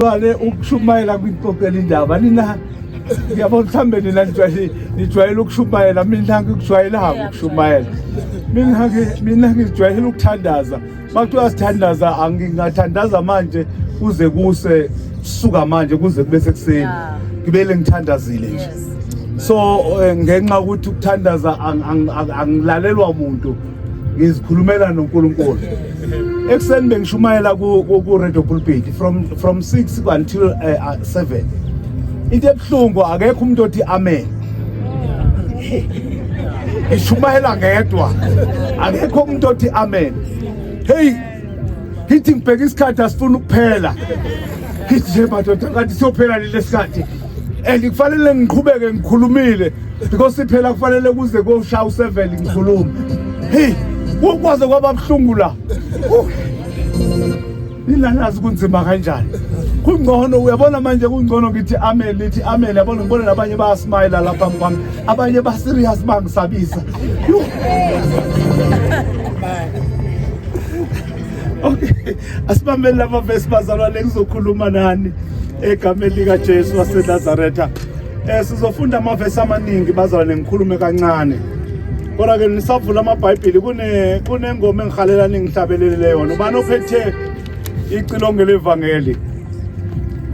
Bazalwane, ukushumayela kwixoxela indaba nina ngiyabona mhlawumbe nina nijwayele ukushumayela, mina ngikujwayelanga ukushumayela. Mina ngijwayele ukuthandaza. Makuthiwa sithandaza, angingathandaza manje kuze kuse, suka manje kuze kube sekuseni ngibele ngithandazile nje. So ngenxa ukuthi ukuthandaza angilalelwa umuntu, ngizikhulumela noNkulunkulu. Ekuseni bengishumayela ku radio pulpit from 6 until 7. Into ebuhlungu, akekho umuntu othi amen. Ngishumayela ngedwa, akekho umuntu othi amen. Hey, ngithi ngibheka isikhathi asifuna ukuphela, ngithi nje madoda ngathi siyophela leli sikhathi, and kufanele ngiqhubeke ngikhulumile because phela kufanele kuze koshaya u7 ngikhulume. Hey, kwaze kwaba buhlungu la. Nilanazi kunzima kanjani. Kungcono uyabona manje, kungcono ngithi amen, nithi amen. Yabona, ngibona nabanye bayasmile lapha phambi kwami, abanye ba serious bangisabisa. Okay, asibambeni lama verse bazalwane, ngizokhuluma nani egameni lika Jesu waseNazaretha. Sizofunda amavesi amaningi bazalwane, ngikhulume kancane. Kodwa ke nisavula amaBhayibheli, kunengoma engihalela ningihlabelele yona. Ubani ophethe icilongo levangeli?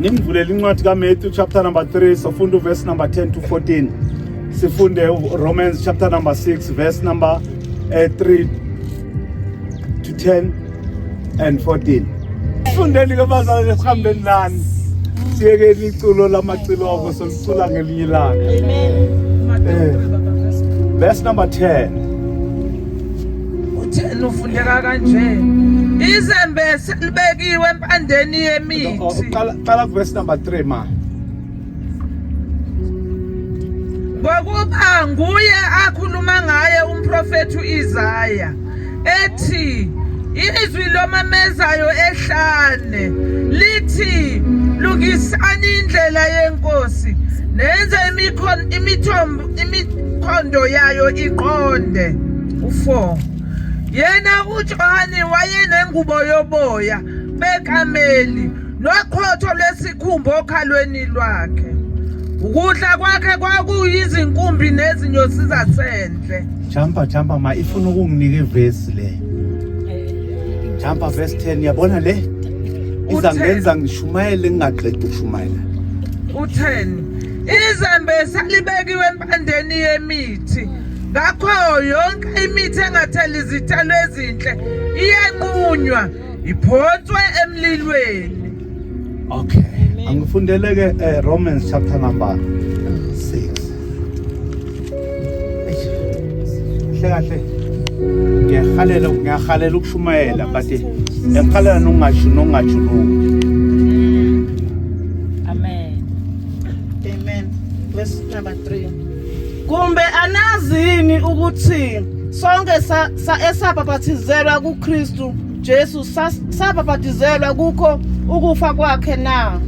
Ningivulele incwadi kaMatthew chapter number 3, sofunda uverse number 10 to 14. Sifunde Romans chapter number 6 verse number 3 to 10 and 14. Fundeni ke bazalwane, sihambeni nani. Siyekeni iculo lamacilongo, solicula ngelinye ilanga. Verse number 10. U-10 ufundeka kanje: izembe selibekiwe empandeni yemithi. Qala verse number 3 ma. Ngokuba nguye akhuluma ngaye umprofethi uIsaya ethi, izwi lomemezayo ehlane lithi, lungisani indlela yenkosi, nenze imikhondo yayo iqonde. U4 Yena uJohane wayenengubo yoboya bekameli noqhotho lwesikhumba okhalweni lwakhe. Ukudla kwakhe kwakuyizinkumbi nezinyosi zasendle. Jumpa jumpa ma, ifuna ukunginika ivesi le. Jumpa verse 10, yabona le izangenza ngishumayele ngingaqedi ukushumayela. U10 Izembe salibekiwe empandeni yemithi, ngakho yonke imithi engatheli izithelo ezinhle iyanqunywa iphonswe emlilweni. Okay, angifundele ke Romans chapter number 6. Eish, kahle kahle ngiyahalela ukushumayela, but ngiyahalela nokungasho nokungajuluki. Amen. Amen. Verse number 3. Kumbe anazi yini ukuthi sonke esabhapathizelwa kuKristu Jesu sabhapathizelwa kukho ukufa kwakhe na?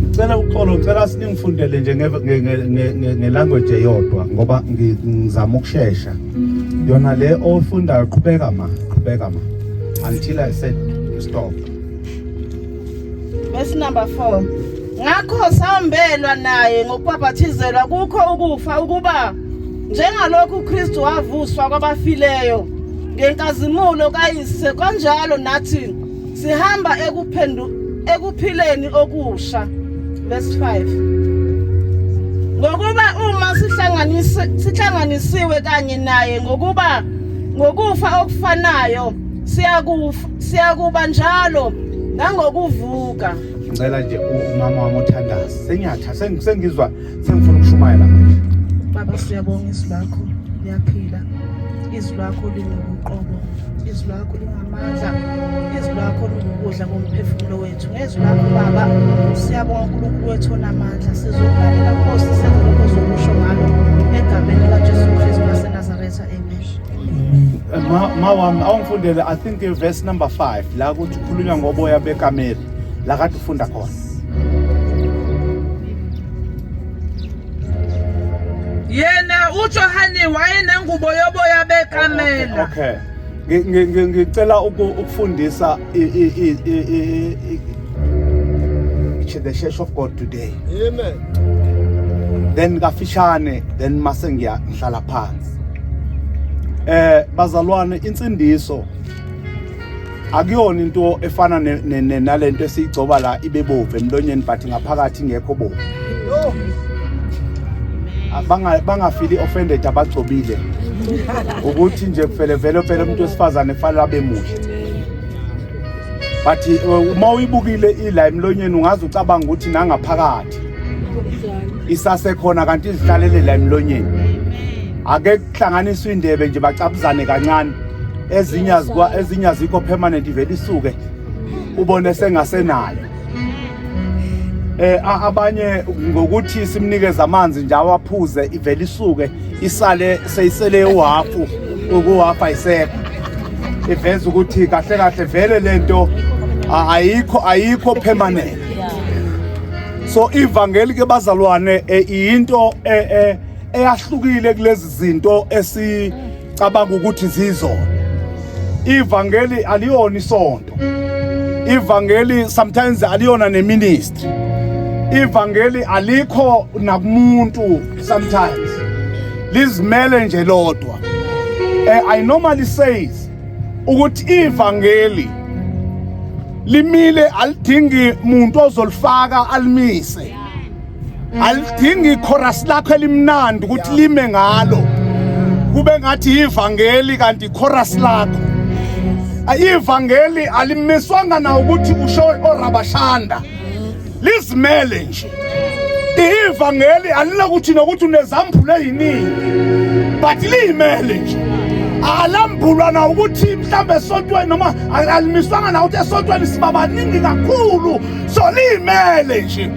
Ngicela uxolo, ngicela siningifundele nje ngelanguage eyodwa ngoba ngizama ukushesha. Yona le ofundayo, qhubeka ma, qhubeka ma until I said stop. Verse number 4. Ngakho sambelwa naye ngokubhapathizelwa kukho ukufa, ukuba njengalokhu uKristu wavuswa kwabafileyo ngenkazimulo kaYise, kanjalo nathi sihamba ekuphileni okusha. Verse 5. Ngokuba uma sihlanganisiwe kanye naye ngokuba ngokufa okufanayo, siyakuba njalo nangokuvuka. Ngicela nje umama wami othandaza. Sengiyatha, sengizwa sengifuna ukushumayela manje. Baba, siyabonga, izwi lakho liyaphila, izwi lakho lingokuqobo, izwi lakho lingamandla, izwi lakho lingukudla komphefumulo wethu. Ngezwi lakho Baba, siyabonga uNkulunkulu wethu onamandla, sizokulalela Nkosi, senze lokho ozokusho ngalo, egameni likaJesu Kristu waseNazaretha, amen. Ma wami, awungifundele I think verse number 5 la kuthi khulunywa ngoboya bekameli la kade ufunda khona. Yena uJohane wayenengubo yoboya bekamela. Okay. Ngicela ukufundisa the church of God today. Amen. Then kafishane then mase ngiya ngihlala phansi. Bazalwane, insindiso akuyona into efana nalento esiyigcoba la ibe bovu emlonyeni, but ngaphakathi ingekho bovu. Bangafili offended abagcobile ukuthi nje kuvele vele phela umuntu wesifazane fanele abe muhle, but uma uyibukile ila emlonyeni ungaze ucabanga ukuthi nangaphakathi isasekhona, kanti izihlalele la emlonyeni. Ake kuhlanganiswe indebe nje, bacabuzane kancane, ezinye azikwa, ezinye azikho permanent, ivele isuke ubone sengasenayo. Abanye ngokuthi simnikeze amanzi nje awaphuze, ivele isuke, isale seyisele uhafu, ukuhafu ayisekho, iveza ukuthi kahle kahle vele lento ayikho permanent. So ivangeli ke bazalwane, into eyahlukile kulezi zinto esicabanga ukuthi zizona. Ivangeli aliyona isonto, ivangeli sometimes aliyona neministry, ivangeli alikho nakumuntu, sometimes lizimele nje lodwa. I normally says ukuthi ivangeli limile, alidingi umuntu ozolifaka alimise, alidingi ichorus lakho elimnandi ukuthi lime ngalo kube ngathi ivangeli, kanti ichorus lakho. Ivangeli alimiswanga na ukuthi usho orabashanda, lizimele nje ivangeli. Alinakuthi nokuthi unezambulo eziningi, but liyimele nje. Alambulwa na ukuthi mhlambe esontweni, noma alimiswanga na ukuthi esontweni siba baningi kakhulu, so liyimele nje.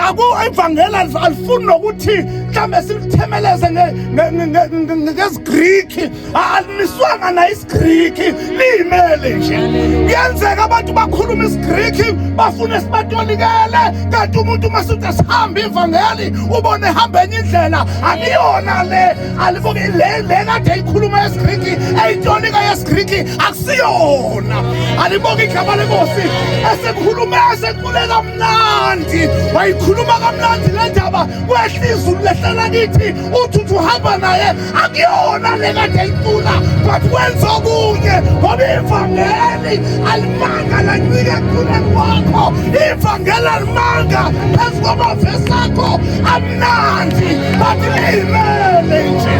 Aku ivangeli alifuni nokuthi mhlambe silithemeleze ngesiGriki, alimiswanga na isiGriki, liyimele nje. Kuyenzeka abantu bakhuluma isiGriki, bafune sibatolikele, kanti umuntu uma sithi sihambe ivangeli ubone ehamba enye indlela, akuyona le. Alibuki le kade ikhuluma esiGriki, eyitolika yesiGriki, akusiyona. Alibuki igama lenkosi. Esekhuluma, esecule kamnandi, wayikhuluma kamnandi le ndaba, kwehla izulu lehlela kithi, uthi uthi uhamba naye, akuyona le kade icula, but wenza okunye, ngoba ivangeli alimanga lancike ekuculeni kwakho, ivangeli alimanga phezu kwamavesi akho amnandi, but liyimele nje,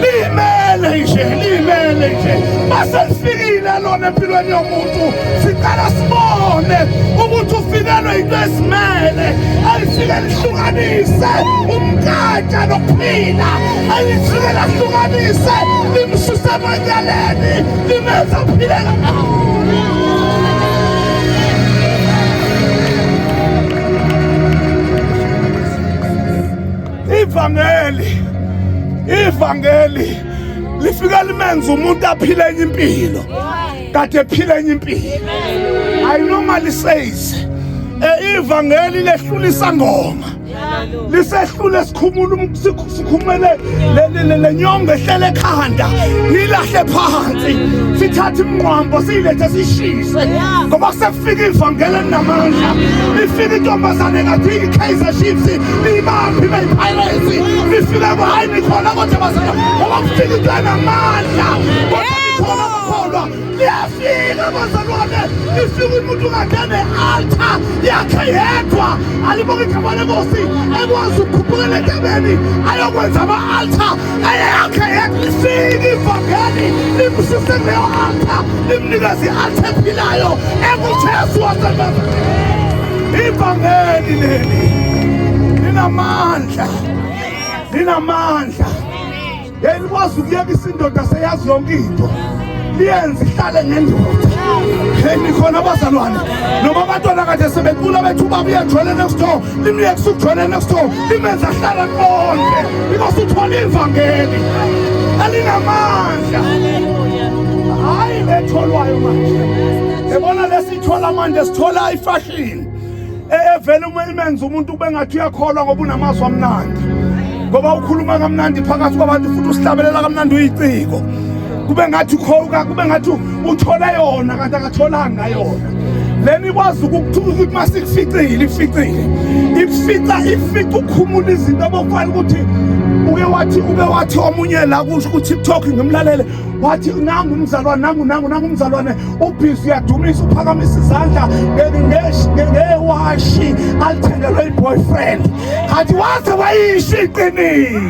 liyimele nje, liyimele nje. Maselifikile lona empilweni yomuntu, siqala sibone ukuthi ufikelwe into esimele, elifike lihlukanise umnkantsha nokuphila, elifike lahlukanise, limsuse emanyaleni, limenze aphile. Ivangeli lifika limenza umuntu aphile enye impilo, kade ephile enye impilo. I normally says ivangeli lehlulisa ngoma, lisehlule sikhumula, sikhumele le nyongo ehlele ekhanda, lilahle phansi, sithathe imnqwambo siyilethe sishise, ngoba kusefika ivangeli elinamandla. Lifika intombazane ngathi i-Kaizer Chiefs, liyibambi beyi-Pirates, lifike hayi nikhona kodwa bazalwane, ngoba kufika into enamandla, kodwa nikhona bakholwa. Liyafika bazalwane, lifika umuntu kade ne-altar yakhe yedwa, alibuka igama lenkosi, ekwazi ukukhuphukela entabeni ayokwenza ama-altar eyakhe yedwa. Lifika ivangeli limsuse kuleyo altar, limnikeze i-altar ephilayo enguJesu waseNazaretha. Ivangeli leli linamandla, linamandla. Yayilikwazi ukuyekisa indoda seyazi yonke into, liyenze ihlale ngendoda. Hey, nikhona abazalwane? Noma abantwana kade sebecula bethi ubaba uyajwayele next door, limyekisa ukujwayele next door, limenze ahlala konke, because uthola ivangeli elinamandla, hhayi letholwayo manje. Yabona lesithola manje, sithola ifashion evele uma imenza umuntu kube ngathi uyakholwa ngoba unamazwi amnandi, ngoba ukhuluma kamnandi phakathi kwabantu futhi usihlabelela kamnandi, uyiciko, kube ngathi ukhoka, kube ngathi uthole yona, kanti akatholanga yona. Lena ikwazi ukukuthuka ukuthi masikuficile ificile ifica ifica ukhumula izinto abokufanele ukuthi uke wathi uke wathi omunye la kusho ku TikTok ngimlalele wathi nangu umzalwane nangu nangu nangu umzalwane ubhizi uyadumisa uphakamisa izandla ngewashi alithengelwe i-boyfriend athi waze wayisho iqiniso.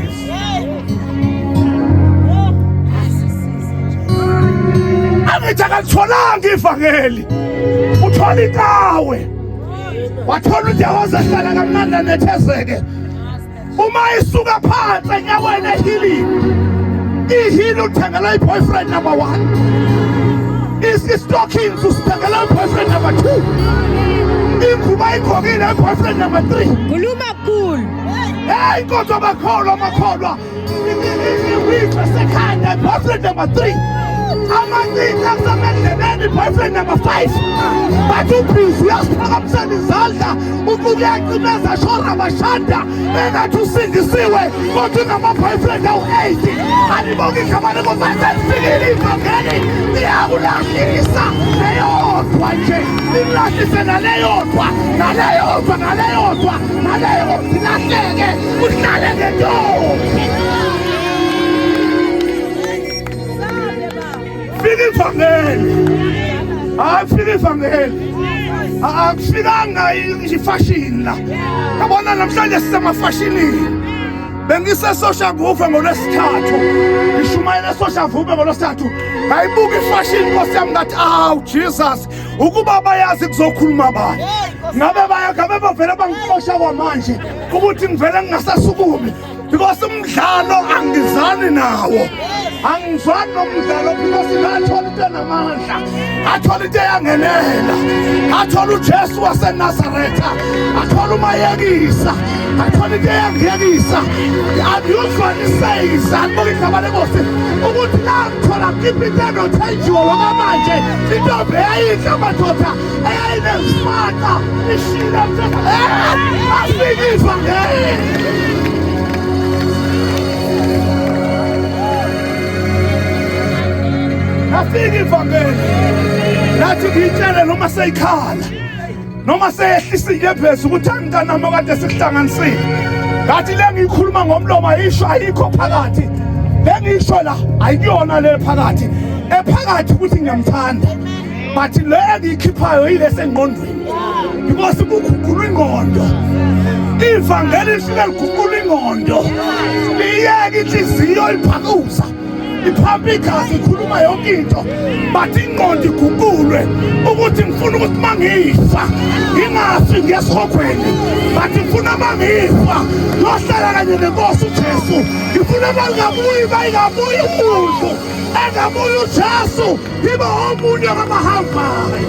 Angithi akalitholanga ivangeli, uthola ikawe, wathola indawo azehlala kamnandi anethezeke. Uma isuka phansi enyaweni ehilini, ihili uthengela i-boyfriend number 1, i-stockings usithengela i-boyfriend number 2, ingubo ayigqokile i-boyfriend number 3. Khuluma mkhulu. Hey inkonzo amakholwa amakholwa iwife sekhanda boyfriend number 3 amancici asemendlebeni boyfriend number 5 bathi ubhizi uyasiphakamisela izandla uthi uyacimeza shora bashanda engathi usindisiwe kodwa unama-boyfriend awu-8 alibonke igama lenkosi selifikile ivangeli liyakulahlisa leyodwa nje lilahlise naleyodwa naleyodwa naleyodwa naleyo silahleke uhlale ngentombi. Fika ivangeli, hayi fika ivangeli, akufikanga ifashini la. Yabona namhlanje sisemafashinini. Bengisesoshanguve ngolwesithathu, ngishumayela esoshanguve ngolwesithathu, ngayibuka ifashini nkosi yami, ngathi awu Jesus, ukuba bayazi kuzokhuluma bani ngabe baya ngabe bavele bangixosha kwamanje ukuthi ngivele ngingasasukumi because umdlalo angizani nawo, angizwani nomdlalo because ngathola into enamandla, ngathola into eyangenela, ngathola uJesu waseNazaretha, ngathola umayekisa, ngathola into eyangiyekisa. Usually says andibuka igama lenkosi ukuthi la ngithola ngiphi into enothenjiwe wakamanje, intombi eyayinhle amadoda eyayinesifaca ishile mthetho afike ivangeli. Afike ivangeli lathi ngiyitshele noma seyikhala noma seyehlisa inyembezi ukuthi mntanami okade sikuhlanganisile, ngathi le ngiyikhuluma ngomlomo ayisho ayikho phakathi, le ngiyisho la ayikuyona le phakathi, ephakathi ukuthi ngiyamthanda, but le engiyikhiphayo yile sengqondweni because kuguqula ingqondo. Ivangeli lifike liguqula ingqondo, liyeke inhliziyo iphakuza iphampa igazi ikhuluma yonke into, but ingqondo iguqulwe ukuthi ngifuna ukuthi mangifa ngingafi ngiyesihogweni, but ngifuna mangifa ngiyohlala kanye nenkosi uJesu. Ngifuna mangingabuyi bayingabuyi umuntu engabuyi uJesu ngibe omunye kwabahambayo.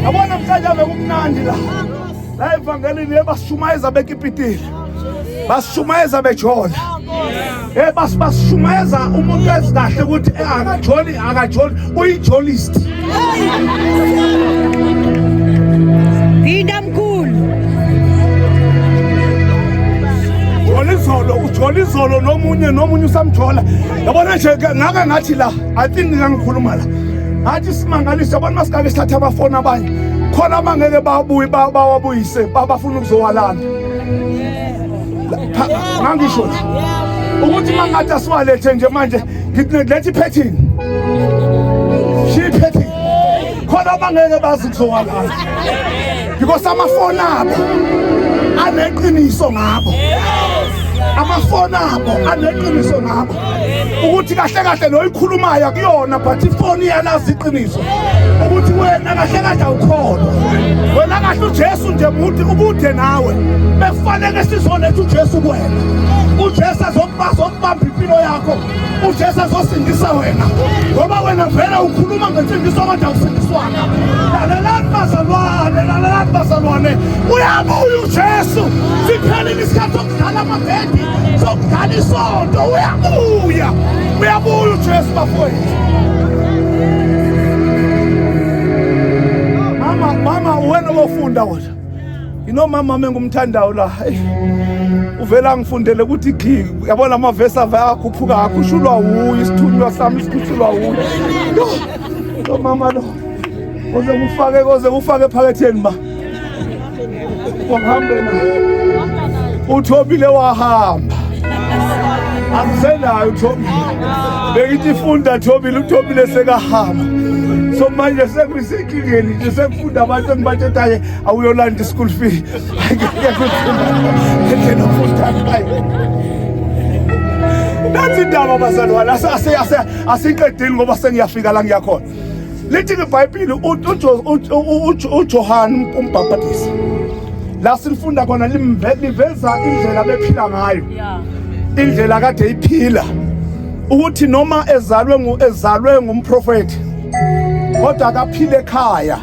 Yabona namhlanje ave kumnandi la la evangelini, basishumayeza bekipitile, basishumayeza bejola, eh bas basishumayeza umuntu ezikahle ukuthi akajoli akajoli uyijolist. Phinda mkhulu. Jola izolo ujola izolo nomunye nomunye usamjola. Yabona nje ngake ngathi la I think ngangikhuluma la ngathi simangaliso, yabona masikake sithathe amafoni abanye khona abangeke babuye bawabuyise bafuna ukuzowalana. Ngangisho nje ukuthi mangathi asiwalethe nje manje ngithi lethe iphethini, shiya iphethini khona abangeke bazi kuzowalana because amafoni abo aneqiniso ngabo, amafoni abo aneqiniso ngabo ukuthi kahle kahle lo ikhulumayo akuyona, but ifoni iyalazi iqiniso ukuthi wena kahle kahle awukholwa, wena kahle uJesu nje muthi ubude nawe, bekufanele sizoletha uJesu kuwena, uJesu azokubamba impilo yakho, uJesu azosindisa wena, ngoba wena vele ukhuluma ngensindiso kodwa awusindiswanga. Lalelani bazalwane, lalelani bazalwane, uyabuya uJesu. Siphelile isikhathi sokudlala amabhedi, sokudlala isonto. Uyabuya, uyabuya uJesu bafowethu. Mama, mama wena wofunda wena inomama mengumthandayo la uvela ngifundele ukuthi gi yabona amavesi ave akhuphuka akhushulwa wuye isithunywa sami sikhushulwa wuye. Lo mama lo koze kufake koze kufake ephaketheni ma. Wahambe na. Uthobile wahamba. Akusenayo uthobile. Bengithi funda Thobile uthobile sekahamba. So manje sekuyisenkingeni nje sekufunda abantu engibatshetaye awuyolanda i-school fee. Angeke kufunda. Endlela ofunda ngayo. Nathi indaba bazalwane asiqedile ngoba sengiyafika la ngiyakhona. Lithi iBhayibheli uJohn umbhaphatisi la silifunda khona liveza indlela bephila ngayo. Indlela kade iphila ukuthi noma ezalwe ngu ezalwe ngumprofeti kodwa akaphile ekhaya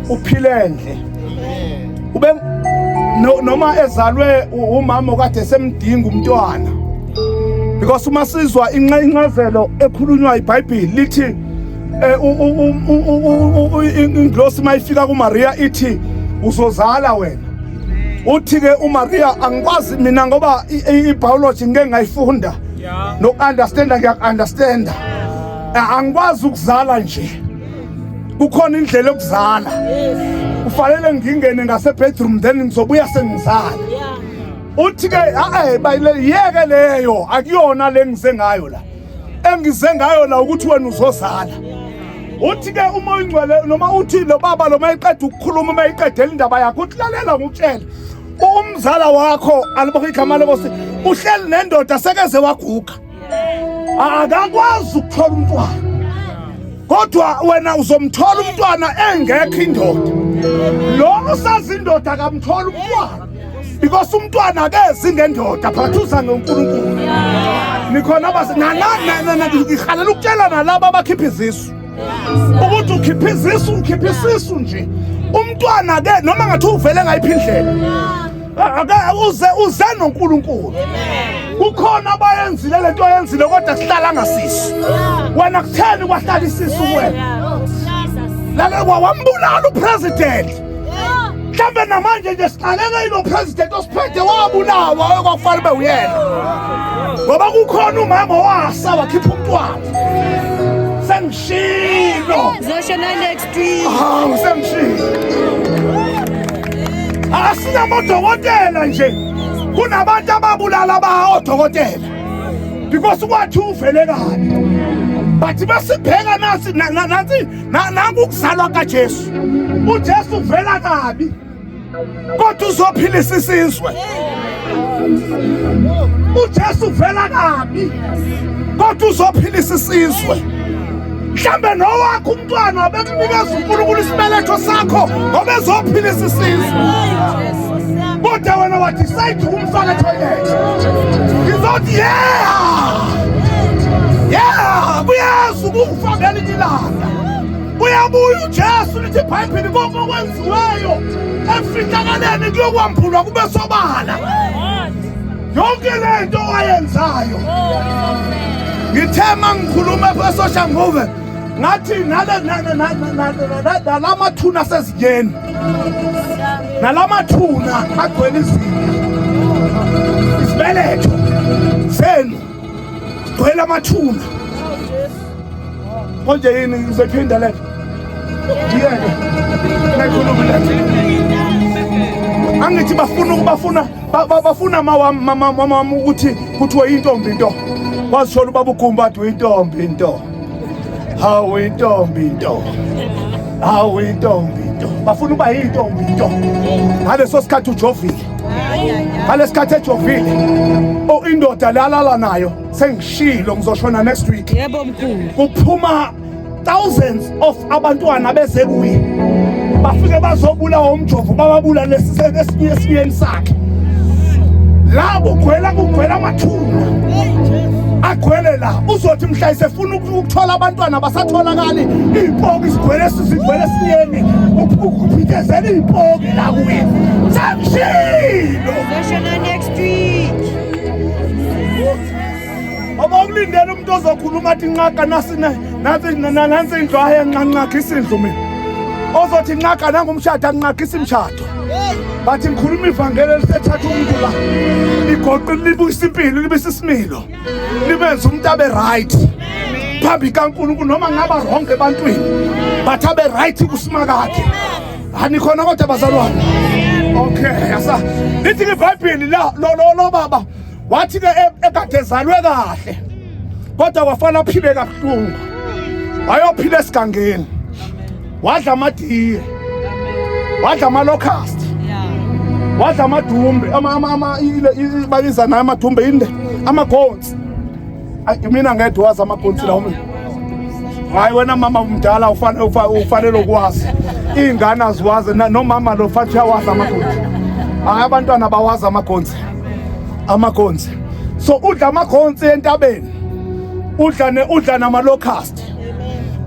uphile endle ube noma ezalwe umama okade semdinga umntwana because uma sizwa incazelo ekhulunywa iBhayibheli lithi eh, ingilosi mayifika kuMaria ithi uzozala wena uthi ke uMaria angikwazi mina ngoba ibiology ngeke ngayifunda no understand ngiyak understand angikwazi ukuzala nje kukhona indlela yokuzala kufanele ngingene ngase bedroom then ngizobuya sengizala uthi ke eh bayile yeke leyo akuyona le ngize ngayo la engize ngayo la ukuthi wena uzozala uthi ke uma uyingcwele noma uthi lo baba lo mayiqeda ukukhuluma uma iqedela indaba yakhe uthi lalela ngikutshele umzala wakho alibonke igama lenkosi uhleli nendoda sekeze waguga akakwazi ukuthola umntwana kodwa wena uzomthola umntwana engekho indoda lo usazi indoda akamthola umntwana because umntwana akezi ngendoda phakathi uza ngoNkulunkulu nikhona abase ngihalela ukutshela nalaba abakhipha izisu ukuthi ukhipha izisu ukhipha isisu nje umntwana ke noma ngathi uvele ngayiphi indlela ake uze uze noNkulunkulu kukhona abayenzile lento oyenzile kodwa kuhlala ngasisu wena kutheni kwahlala isisu kuwena lale wambulala upresident mhlawumbe namanje nje siqaleke ilo president osiphethe wabulawa okwakufanele ube uyena ngoba kukhona umama owasa wakhipha umntwana sengishilo Zoshona next week. Hawu sengishilo asinamadokotela nje kunabantu ababulala ba odokotela because kwathi uvele kabi but besibheka nasi nansi nangu ukuzalwa kaJesu uJesu uvela kabi kodwa uzophilisa isizwe uJesu uvela kabi kodwa uzophilisa isizwe mhlambe nowakho umntwana bekunikeza uNkulunkulu isibeletho sakho ngoba ezophilisa isizwe kodwa wena wadecide ukumfaka etoilet ngizothi yeah yeah kuyeza ukufa ngelinye ilanga uyabuya uJesu lithi iBhayibheli konke okwenziweyo emfihlakaleni kuyokwambulwa kube sobala yonke le nto owayenzayo ngithe uma ngikhuluma eSoshanguve ngathi nalamathuna asezinyeni nalamathuna agcwele izinto isibeletho senu gcwele amathuna konje yini ngizophinda le ngiyeke ngayikhulumi le angithi bafuna ukubafuna bafuna mama mama ukuthi kuthiwe intombi into wazithola ubaba ugumba athi uyintombi into hawu intombi into hawu intombi into bafuna uba yintombi into ngaleso sikhathi ujovile ngalesikhathi ejovile o indoda lalala nayo sengishilo ngizoshona next week yebo mkhulu kuphuma thousands of abantwana beze kuye bafike bazobulawa umjovo bababula esiyeni sakhe la kugcwela kugcwela amathuna agcwele la uzothi mhla esefuna ukuthola abantwana basatholakali iy'poki zigcwele zigcwele esiyeni uphithezela iy'poki la kuye sengishilo next week Ngoba ukulindela umuntu ozokhuluma athi nqaka nasi nansi nansi indlu aye nqanqakisa indlu mina. Ozothi nqaka nangumshado anqakisa imshado. Bathi ngikhuluma ivangeli elisethatha umuntu la. Ligoqe libuyisa impilo libisa isimilo. Libenza umuntu abe right. Phambi kaNkulunkulu noma ngaba wrong ebantwini but abe right kusimakade. Anikhona kodwa bazalwane? Okay, asa lithi iBhayibheli la lo lo lo baba wathi ke ekade ezalwe kahle kodwa kwafana aphile kabuhlungu, wayophila esigangeni, wadla amadiye, wadla ama-locust, wadla amadumbe, babiza nayo amadumbe yini le, amagonsi. Mina ngedwa wazi amagonsi lawo mina. Hayi wena mama umdala ufanele ukwazi, iy'ngane aziwazi, nomama lo fathi uyawazi amagonsi. Hhayi abantwana bawazi amagonsi, amagonsi. So udla amagonsi entabeni, udla ne udla nama-locust,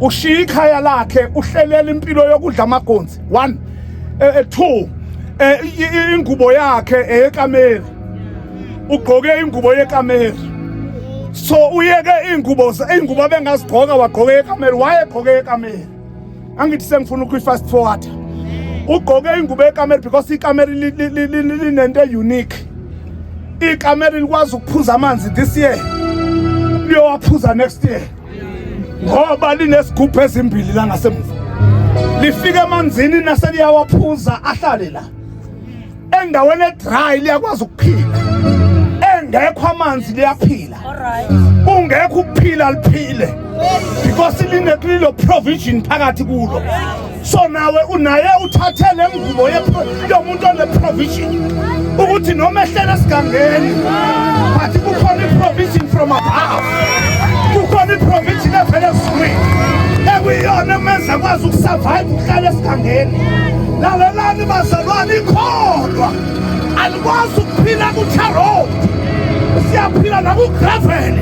ushiya ikhaya lakhe, uhlelela impilo yokudla amagonsi. 1 2 ingubo yakhe eyekameli, ugqoke ingubo yekameli. So uyeke ingubo, ingubo abengazigqoka wagqoke yekameli, wayegqoke yekameli. Angithi sengifuna ukuyi-fast forward. Ugqoke ingubo yekameli because ikameli linento e-unique. Ikameli likwazi ukuphuza amanzi this year, liyowaphuza next year, ngoba linesigubhu ezimbili la ngasemuva. Lifika emanzini naseliyawaphuza, ahlale la endaweni edry, liyakwazi ukuphila. Engekho amanzi liyaphila, kungekho ukuphila liphile, because linekulilo provision phakathi kulo. So nawe unaye uthathe le ngubo yomuntu one-provision, ukuthi noma ehlele esigangeni but kukhona i-provision from above, kukhona i-provision evela ezulwini ekuyiyona emenza kwazi ukusurvive ukuhlala esigangeni. Lalelani bazalwane, ikholwa alikwazi ukuphila ku-tar road, siyaphila naku-gravel,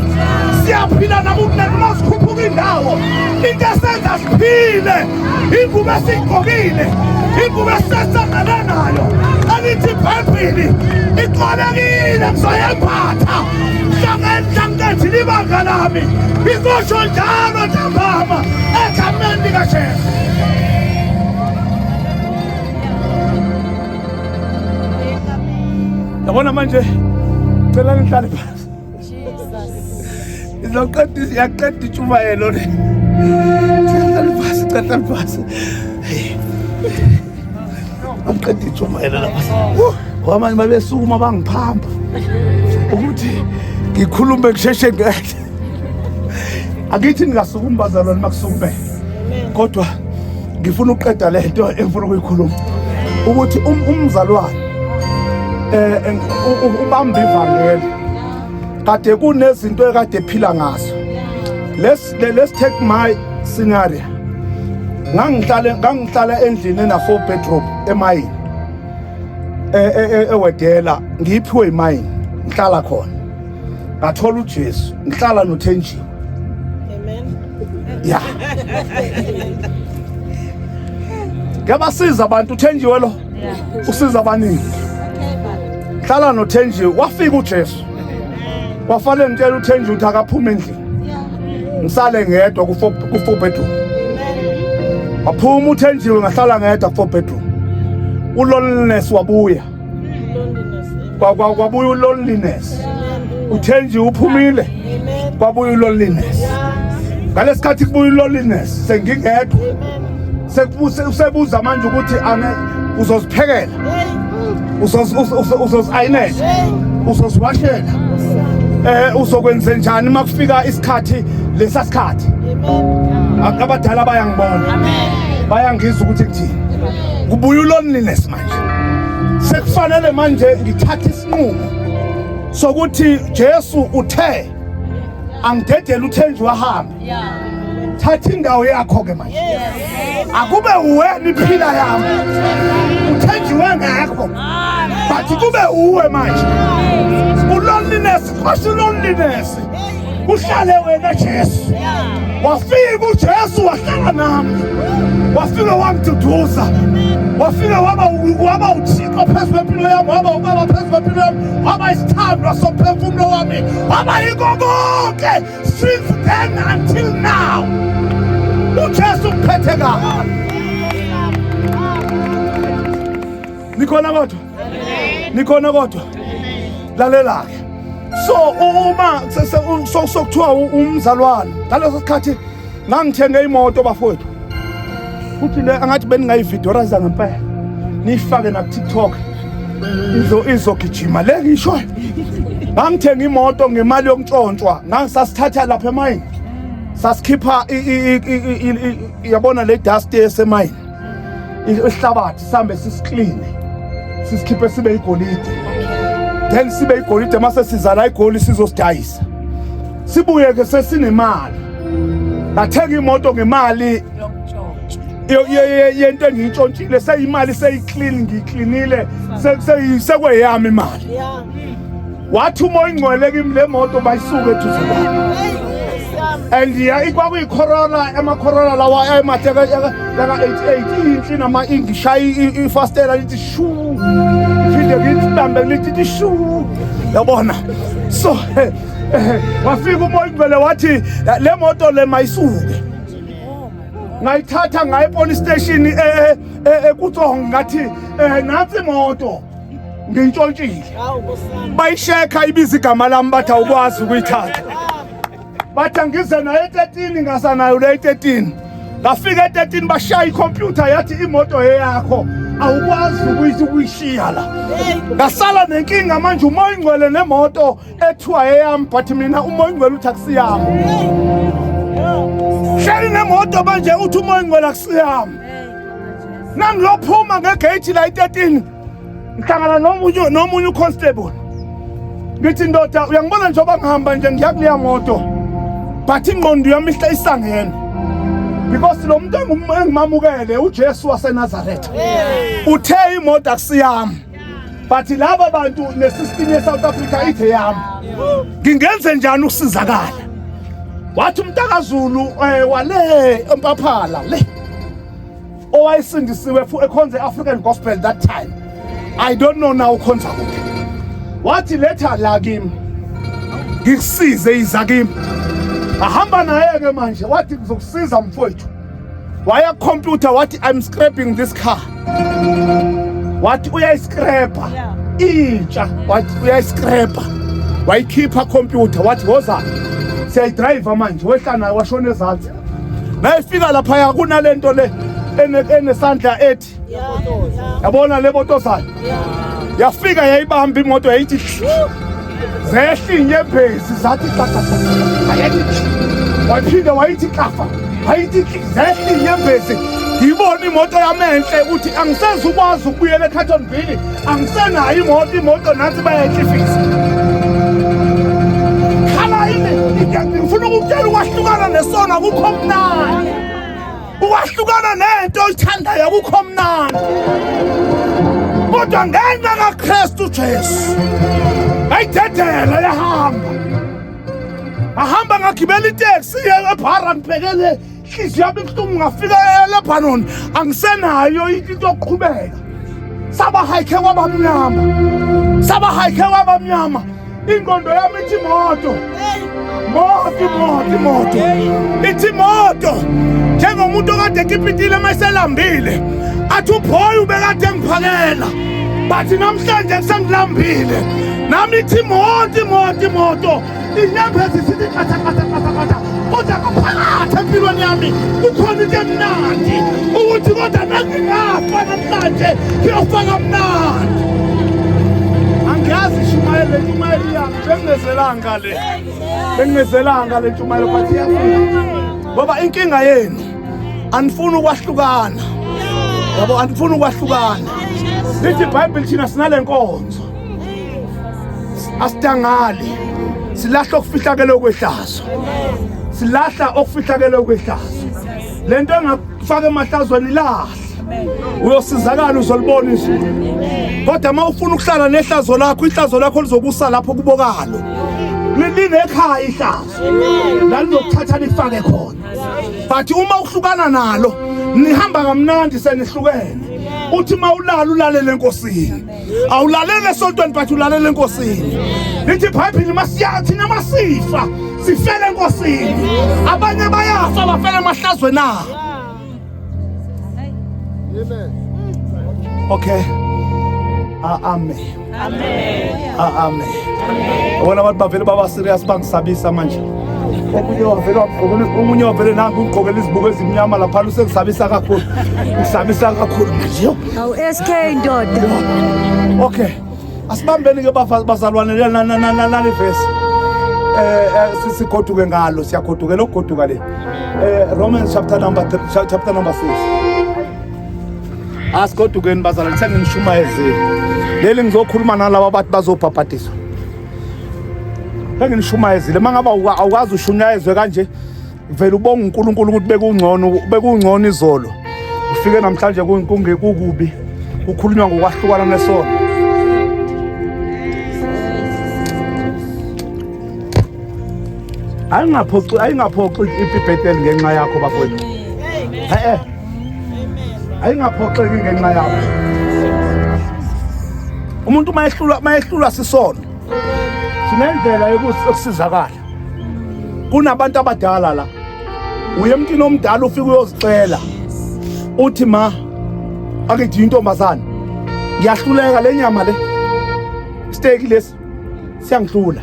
siyaphila nakunoma sikhuphuka indawo. Into esenza siphile ingubo esiyigqokile, ingubo esesangane nayo, elithi iBhayibheli icolekile, ngizoyembatha hlangenhlangethi libanga lami, izosho njalo ntambama egameni likaJesu. Yabona manje, cela nihlale phansi. Izoqeda, iyaqeda intshumayelo le. Cela phansi, cela phansi. Amqeda intshumayelo lapha. Ngoba manje babesukuma bangiphamba ukuthi ngikhulume ngisheshe ngeke. Akithi ningasukumi bazalwane makusukumele. Kodwa ngifuna ukuqeda lento engifuna ukuyikhuluma ukuthi umzalwane ubamba ivangeli kade kunezinto ekade ephila ngazo. Let's take my scenario. Ngangihlala endlini ena 4 bedroom emayini eWedela, ngiyiphiwe imayini, ngihlala khona. Ngathola uJesu, ngihlala noThenjiwe. Amen. Ya, ngiyabasiza abantu, uThenjiwe lo usiza abaningi. Hlala noThenjiwe, wafika uJesu, kwafanele ngitshela uThenjiwe ukuthi akaphume endlini, ngisale ngedwa ku-four bedroom. Waphuma uThenjiwe, ngahlala ngedwa ku-four bedroom. U-loneliness wabuya, kwabuya u-loneliness. UThenjiwe uphumile, kwabuya u-loneliness. Ngalesikhathi kubuya u-loneliness, sengingedwa, usebuza manje ukuthi ane uzoziphekela, uzozi-ayinela, uzoziwashela, uzokwenze njani makufika isikhathi lesa sikhathi. Abadala bayangibona, bayangizwa ukuthi kuthini. Kubuya u-loneliness manje, sekufanele manje ngithathe isinqumo sokuthi Jesu uthe angidedele uThenjiwe ahambe, thatha indawo yakho ke manje, akube uwena iphila yami, uThenjiwe ngekho, but kube uwe manje. U-loneliness, xosha u-loneliness, uhlale wena Jesu. Wafika uJesu wahlala nami, wafika wangiduduza, wafika waba uThixo phezu kwempilo yami, waba ubaba phezu kwempilo yami, waba isithandwa somphefumulo wami, waba yiko konke since then until now. UJesu uphethe kahle. Nikhona kodwa? Nikhona kodwa? Lalela ke. So uma sokuthiwa umzalwane ngaleso sikhathi ngangithenge imoto bafowethu, futhi le angathi beningayividoraza ngempela niyifake naku-TikTok izogijima le ngisho. Ngangithenga imoto ngemali yokuntshontshwa, ngangisasithatha lapha emayini, sasikhipha yabona le dust esemayini, ihlabathi, sihambe sisikline sisikhiphe sibe igolide, then sibe igolide. Mase sizala igoli sizosidayisa, sibuye ke sesinemali. Ngathenga imoto ngemali yento engiyintshontshile, seyimali seyiclean, ngiyiklinile, sekweyami imali. Wathi uMoya Ingcwele kimi, le moto bayisuke eduze kwami. And ya kwakuyi-Corolla, ama-Corolla lawa emahle laka-88, inhli nama ingishaya ifastela lithi shu, phinde ngilibambe lithi shu, yabona. So wafika uMoya Ingcwele wathi le moto le mayisuke. Ngayithatha ngaye police station eKutsong, ngathi nansi imoto ngintshontshile. Bayishekha, ibiza igama lami, bathi awukwazi ukuyithatha. Bathi angize nayo e-13, ngasanayo le e-13. Ngafika e-13, bashaya ikhompyutha, yathi imoto eyakho, awukwazi ukuyishiya la. Ngasala nenkinga manje, uMoya Ingcwele nemoto ethiwa eyami, but mina uMoya Ingcwele uthi akusiyami. Hleli nemoto manje, uthi uMoya Ingcwele akusiyami. Nangiyophuma ngegeyithi la i-13, ngihlangana nomunye uconstable. Ngithi, ndoda, uyangibona njengoba ngihamba nje ngiya kuleya moto, but ingqondo yami ihle isangene because lo muntu engimamukele uJesu waseNazaretha uthe imoto akusiyami, but laba bantu nesystem ye-South Africa ithe yami. Ngingenze njani ukusizakala? Wathi umntakazulu wale empaphala le owayesindisiwe ekhonze African Gospel that time, I don't know now ukhonza kuphi, wathi letha la kimi ngikusize, iza kimi. Ahamba naye ke manje, wathi ngizokusiza mfowethu. Waya computer, wathi I'm scraping this car. Wathi uyayiscrapa intsha, wathi uyayiscrapa, wayikhipha computer, wathi woza siyayidrive manje. Wehla nayo, washona ezansi. Nayifika laphaya kunalento le enesandla ethi yabona le botozayo, yafika yayibamba imoto, yayithi zehla inyembezi, zathi xaxa, waphinde wayithi xafa, wayithi zehla inyembezi. Ngibona imoto yami enhle ukuthi angisezukwazi ukubuyela eCartonville, angisenayo imoto, imoto nansi bayayihlifisa. Khala yini? Ngifuna ukukutshela, ukwahlukana nesona kukho mnandi, ukwahlukana nento oyithandayo akukho mnandi, kodwa ngenxa kaKristu Jesu ngayidedela yahamba. Ahamba, ngagibela iteksi eBhara, ngibhekele inhliziyo yami ibuhlungu. Ngafika eLebanon, angisenayo into yokuqhubeka. Saba hike kwabamnyama, saba hike kwabamnyama. Ingqondo yami ithi moto, moto, moto, moto, ithi moto, njengomuntu okade ekipitile mayiselambile, athi ubhoyi ubekade ngiphakela, but namhlanje kusengilambile nami. Ithi moto, imoto, imoto, inyembezi sithi qatha qatha qatha qatha, kodwa ngaphakathi empilweni yami kukhona into emnandi ukuthi kodwa nangingafa namhlanje ngiyofaka mnandi. Angiyazi ishumayelo, le ntshumayelo iyami, bengingezelanga le, bengingezelanga le ntshumayelo, but iyafika ngoba inkinga yenu anifuni ukwahlukana, yabo, anifuni ukwahlukana. Lithi iBhayibheli thina sinale nkonzo, asidangali, silahla okufihlakele okwehlazo, silahla okufihlakele okwehlazo. Lento engakufaka emahlazweni lahla, uyosizakala, uzolibona izulu. Kodwa uma ufuna ukuhlala nehlazo lakho, ihlazo lakho lizokusa lapho kubokalo linekhaya ihlazo la lizokuthatha lifake khona, but uma uhlukana nalo nihamba kamnandi senihlukene. Uthi uma ulala ulalele eNkosini, awulalele esontweni, but ulalela eNkosini. Lithi iBhayibheli masiya thina masifa sifele eNkosini, abanye bayafa bafele emahlazweni abo. Okay. Amen. Amen. Amen. Yabona abantu bavele baba serious bangisabisa manje. Omunye wavele wagqokela omunye wavele nangu ugqokela izibuko ezimnyama lapha usengisabisa kakhulu. Ngisabisa kakhulu manje. Awu SK ndoda. Okay. Asibambeni ke bazalwane nale verse. Eh, eh sigoduke ngalo siyagodukela ukugoduka le. Eh Romans chapter number 3 chapter number 6. Asigodukeni bazalwane senginishumayezile. Leli ngizokhuluma nalabo abathi bazobhabhadiswa. Senginishumayezile mangaba awukazi ushunyayezwe kanje vele ubonga uNkulunkulu ukuthi bekungcono bekungcono izolo. Ufike namhlanje kungekukubi kukhulunywa ngokwahlukana nesono. Ayingaphoxi ayingaphoxi ibhethel ngenxa yakho bafowethu. Eh. Ayingaphoxeki ngenxa yakho. Umuntu mayehlulwa mayehlulwa sisono. Sinendlela yokusizakala. Kunabantu abadala la. Uye emntwini omdala ufike uyozicela. Uthi ma akithi intombazana. Ngiyahluleka le nyama le. Steak lesi. Siyangihlula.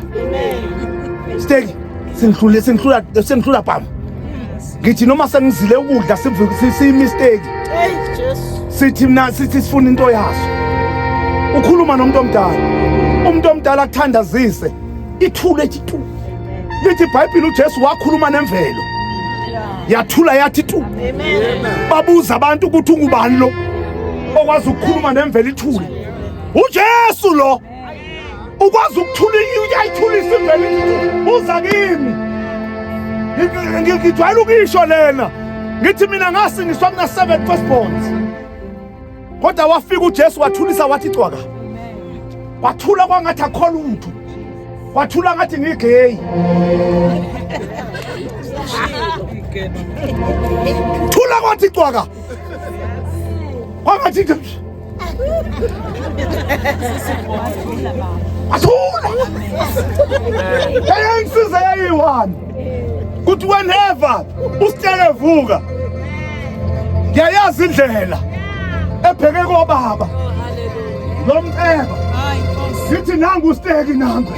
Steak singihlule singihlula sengihlula bam. Ngithi noma sengizile ukudla siyi mistake. Hey Jesu. Sithi mina sithi sifuna into yaso. Ukhuluma nomuntu omdala. Umuntu omdala akuthandazise. Ithule ethi tu. Lithi iBhayibheli uJesu wakhuluma nemvelo. Yathula yathi tu. Babuza abantu ukuthi ungubani lo okwazi ukukhuluma nemvelo ithule. uJesu lo ukwazi ukuthula uyayithulisa imvelo uza kimi ngijwayele ukuyisho lena ngithi mina ngasindiswa kuna-seven firstborns kodwa wafika ujesu wathulisa wathi cwaka wathula kwangathi akho lutho wathula ngathi ngigeyi thula kwathi cwaka kwangathi Athula. Eyangisiza yayi-one. Kuthi whenever usitshele vuka. Ngiyayazi indlela ebheke kobaba. Lomceba. Sithi nangu usiteki nangu.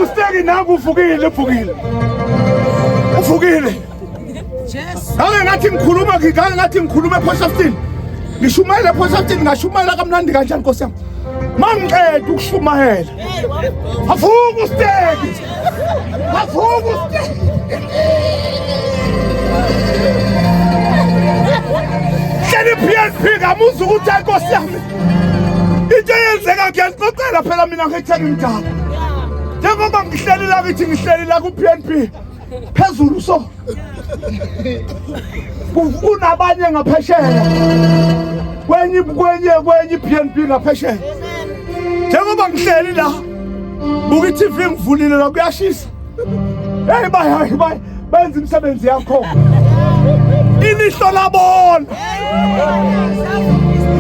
Usiteki nangu uvukile uvukile. Uvukile. Ngake ngathi ngikhuluma ngake ngathi ngikhuluma ePort Ngishumayela ePort ngashumayela kamnandi kanjani Nkosi yami. Mangiqeda ukushumayela. Avuka usiteki. Avuka usiteki. Hleli PNP ngamuza ukuthi hayi Nkosi yami. Into eyenzeka ngiyazixoxela phela mina ngithe ngimdala. Njengoba ngihleli la ngithi ngihleli la ku PNP. Phezulu so. Kunabanye ngaphesheya kwenye kwenye kwenye i-PNP ngaphesheya njengoba ngihleli la buka i-TV ngivulile la kuyashisa hey baya baya benza imisebenzi yakho ilihlo labona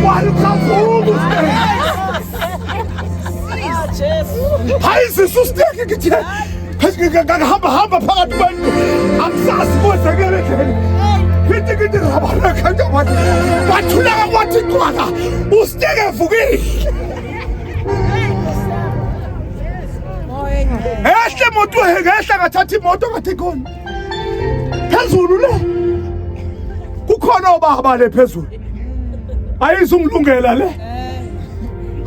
walukavuka hayi sisusiteki ngithi ngihamba hamba phakathi kwenu angisazi kwenzekele endleleni ngithi ngithi rabareka wathi wathuleka kwathi cwaka usiteke evukile ehle imoto ngehla ngathatha imoto ngathi khona phezulu le kukhona obaba le phezulu ayizungilungela le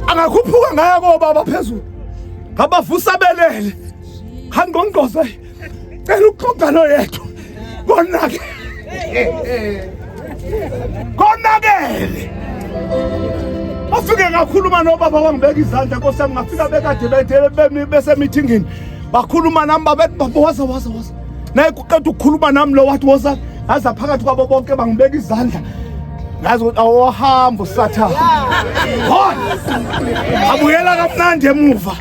angakhuphuka ngaya kobaba phezulu ngabavusa belele khangqongqoze cela ukuxoxa noyedwa konake konakele bafike ngakhuluma nobaba wangibeka izandla nkosi yami ngafika bekade bethe besemithingini bakhuluma nami babethi baba waza waza waza naye kuqeda ukukhuluma nami lo wathi woza ngaza phakathi kwabo bonke bangibeka izandla ngazi ukuthi awahamba usathane khona abuyela kamnandi emuva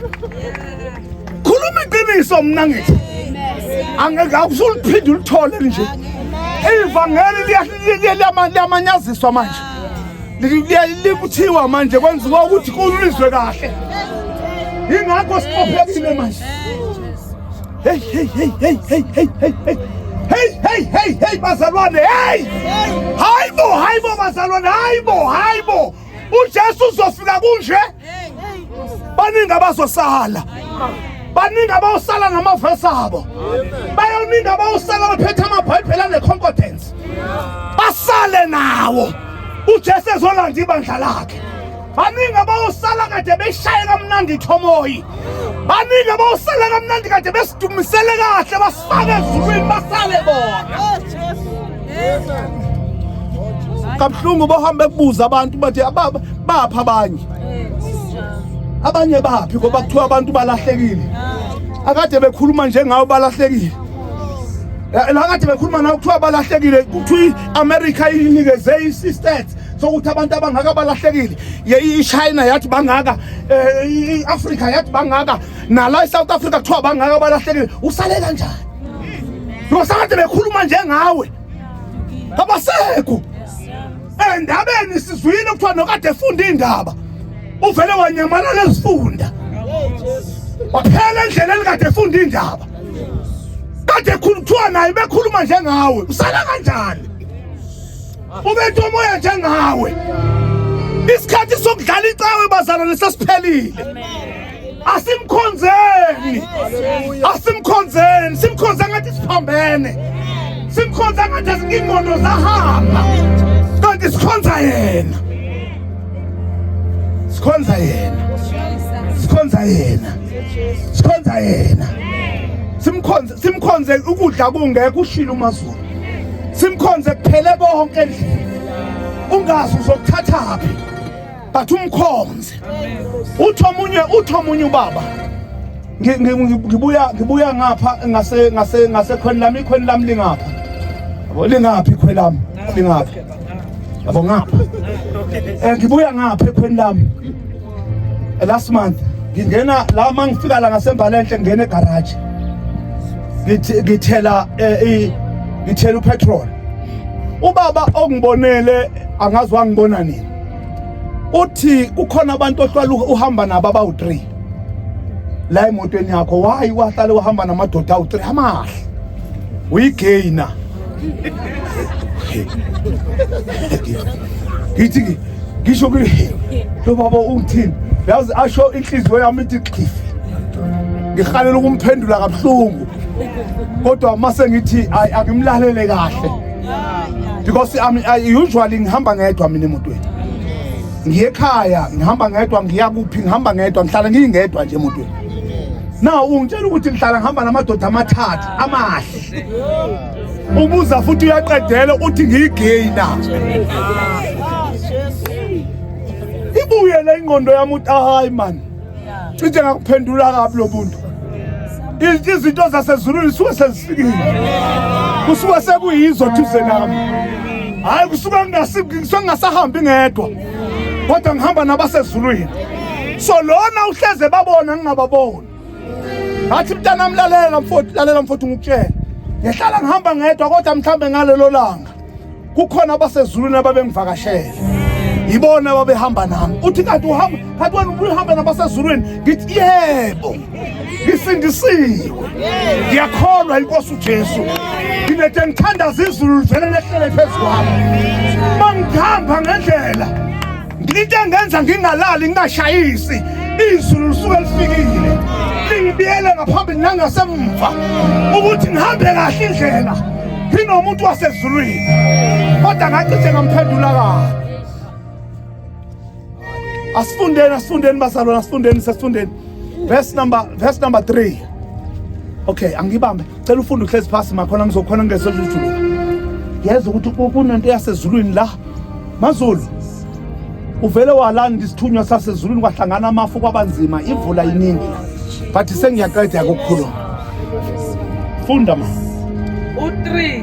khuluma iqiniso mna ngithi angeke akusuliphinde ulithole nje ivangeli liyamanyaziswa manje likuthiwa manje kwenziwa ukuthi kulizwe kahle ingakho siqophekile manje Hey hey hey hey hey hey hey hey hey hey hey hey bazalwane hey hayibo hayibo bazalwane hayibo hayibo uJesu uzofika kunje. Baningi abazosala. Baningi abayosala namavesi abo. Bayoningi abayosala bephethe amaBhayibheli ane-concordance. Basale nawo. UJesu ezolanda ibandla lakhe. Baningi abayosala kade beshaye kamnandi ithomoyi. Baningi abayosala kamnandi kade besidumisele kahle basifake ezulwini basale bona. Kabuhlungu bohambe kubuza abantu bathi bapha abanye. Abanye baphi ngoba kuthiwa abantu balahlekile. Akade bekhuluma njengawe balahlekile. La kade bekhuluma nawe kuthiwa balahlekile kuthiwa i-America inikeze i-stats sokuthi abantu abangaka balahlekile. I-China yathi bangaka, eh, i-Africa yathi bangaka, nala e-South Africa kuthiwa bangaka balahlekile. Usale kanjani? Nosakade bekhuluma njengawe. Abasekho. Endabeni sizwile kuthiwa nokade efunda indaba. Uvele wanyamalala ezifunda. Waphela endleleni kade efunda indaba. Kade kuthiwa naye bekhuluma njengawe. Usala kanjani? Ubethe umoya njengawe. Isikhathi sokudlala icawe bazalwane sesiphelile. Asimkhonzeni. Asimkhonzeni. Simkhonze ngathi siphambene. Simkhonze ngathi ingqondo zahamba. Kanti sikhonza yena. Sikhonza yena. Sikhonza yena. Sikhonza yena. Simkhonze simkhonze ukudla kungekho ushilo uMazulu. Simkhonze kuphele konke endlini. Ungazi uzokuthathaphi. But umkhonze. Uthi omunye uthi omunye ubaba ngibuya ngibuya ngapha ngase ngase ngasekhweni lami ikhweni lami lingapha. Yabo lingaphi ikhweni lami? Lingaphi? Yabo ngapha. Eh ngibuya ngapha ekhweni lami. Eh, last month ngingena la mangifika la ngasembalenhle ngingena egarage. Ngithi ngithela eh, ngithela upetrol. Ubaba ongibonele angazi wangibona nini. Uthi kukhona abantu ohlala uhamba nabo abawu3 la emotweni yakho why wahlale uhamba namadoda awu3 amahle uyigay na ngithi ngisho kuyi lo baba ungithini yazi asho inhliziyo yami ithi xhifi ngihalela ukumphendula kabuhlungu kodwa mase ngithi ayi angimlalele kahle because I usually ngihamba ngedwa mina emotweni ngiye ekhaya ngihamba ngedwa ngiya kuphi ngihamba ngedwa ngihlala ngiyingedwa nje emotweni now ungitshela ukuthi ngihlala ngihamba namadoda amathathu amahle ubuza futhi uyaqedela uthi ngiyigay na ibuye le ingqondo yami uthi hayi man cishe ngakuphendula kabi lo muntu izinto zasezulwini suke sezifikile kusuke sekuyizo thuze nami hayi kusuke ngingasahambi ngedwa kodwa ngihamba nabasezulwini so lona uhleze babona ngingababoni ngathi mntanami lalela mfowethu lalela mfowethu ngikutshela ngihlala ngihamba ngedwa kodwa mhlambe ngalelo langa kukhona abasezulwini ababengivakashele yibona ababehamba nami uthi kanti uhamba kanti wena ubuhamba nabasezulwini ngithi yebo ngisindisiwe ngiyakholwa inkosi uJesu nginethe ngithandaza izulu livele lehlele phezu kwami mangihamba ngendlela into engenza ngingalali ngingashayisi izulu lisuke lifikile lingibiyele ngaphambili nangasemva ukuthi ngihambe kahle indlela nginomuntu wasezulwini kodwa ngacishe ngamphendula kabi asifundeni asifundeni bazalwane asifundeni sesifundeni verse number verse number 3 okay angibambe cela ufunde uhlezi phasi makhona ngizokhona ngezolujuluka ngiyezwa ukuthi kunento yasezulwini la mazulu uvele walanda isithunywa sasezulwini kwahlangana amafu kwabanzima imvula iningi but sengiyaqeda ukukhuluma funda ma u3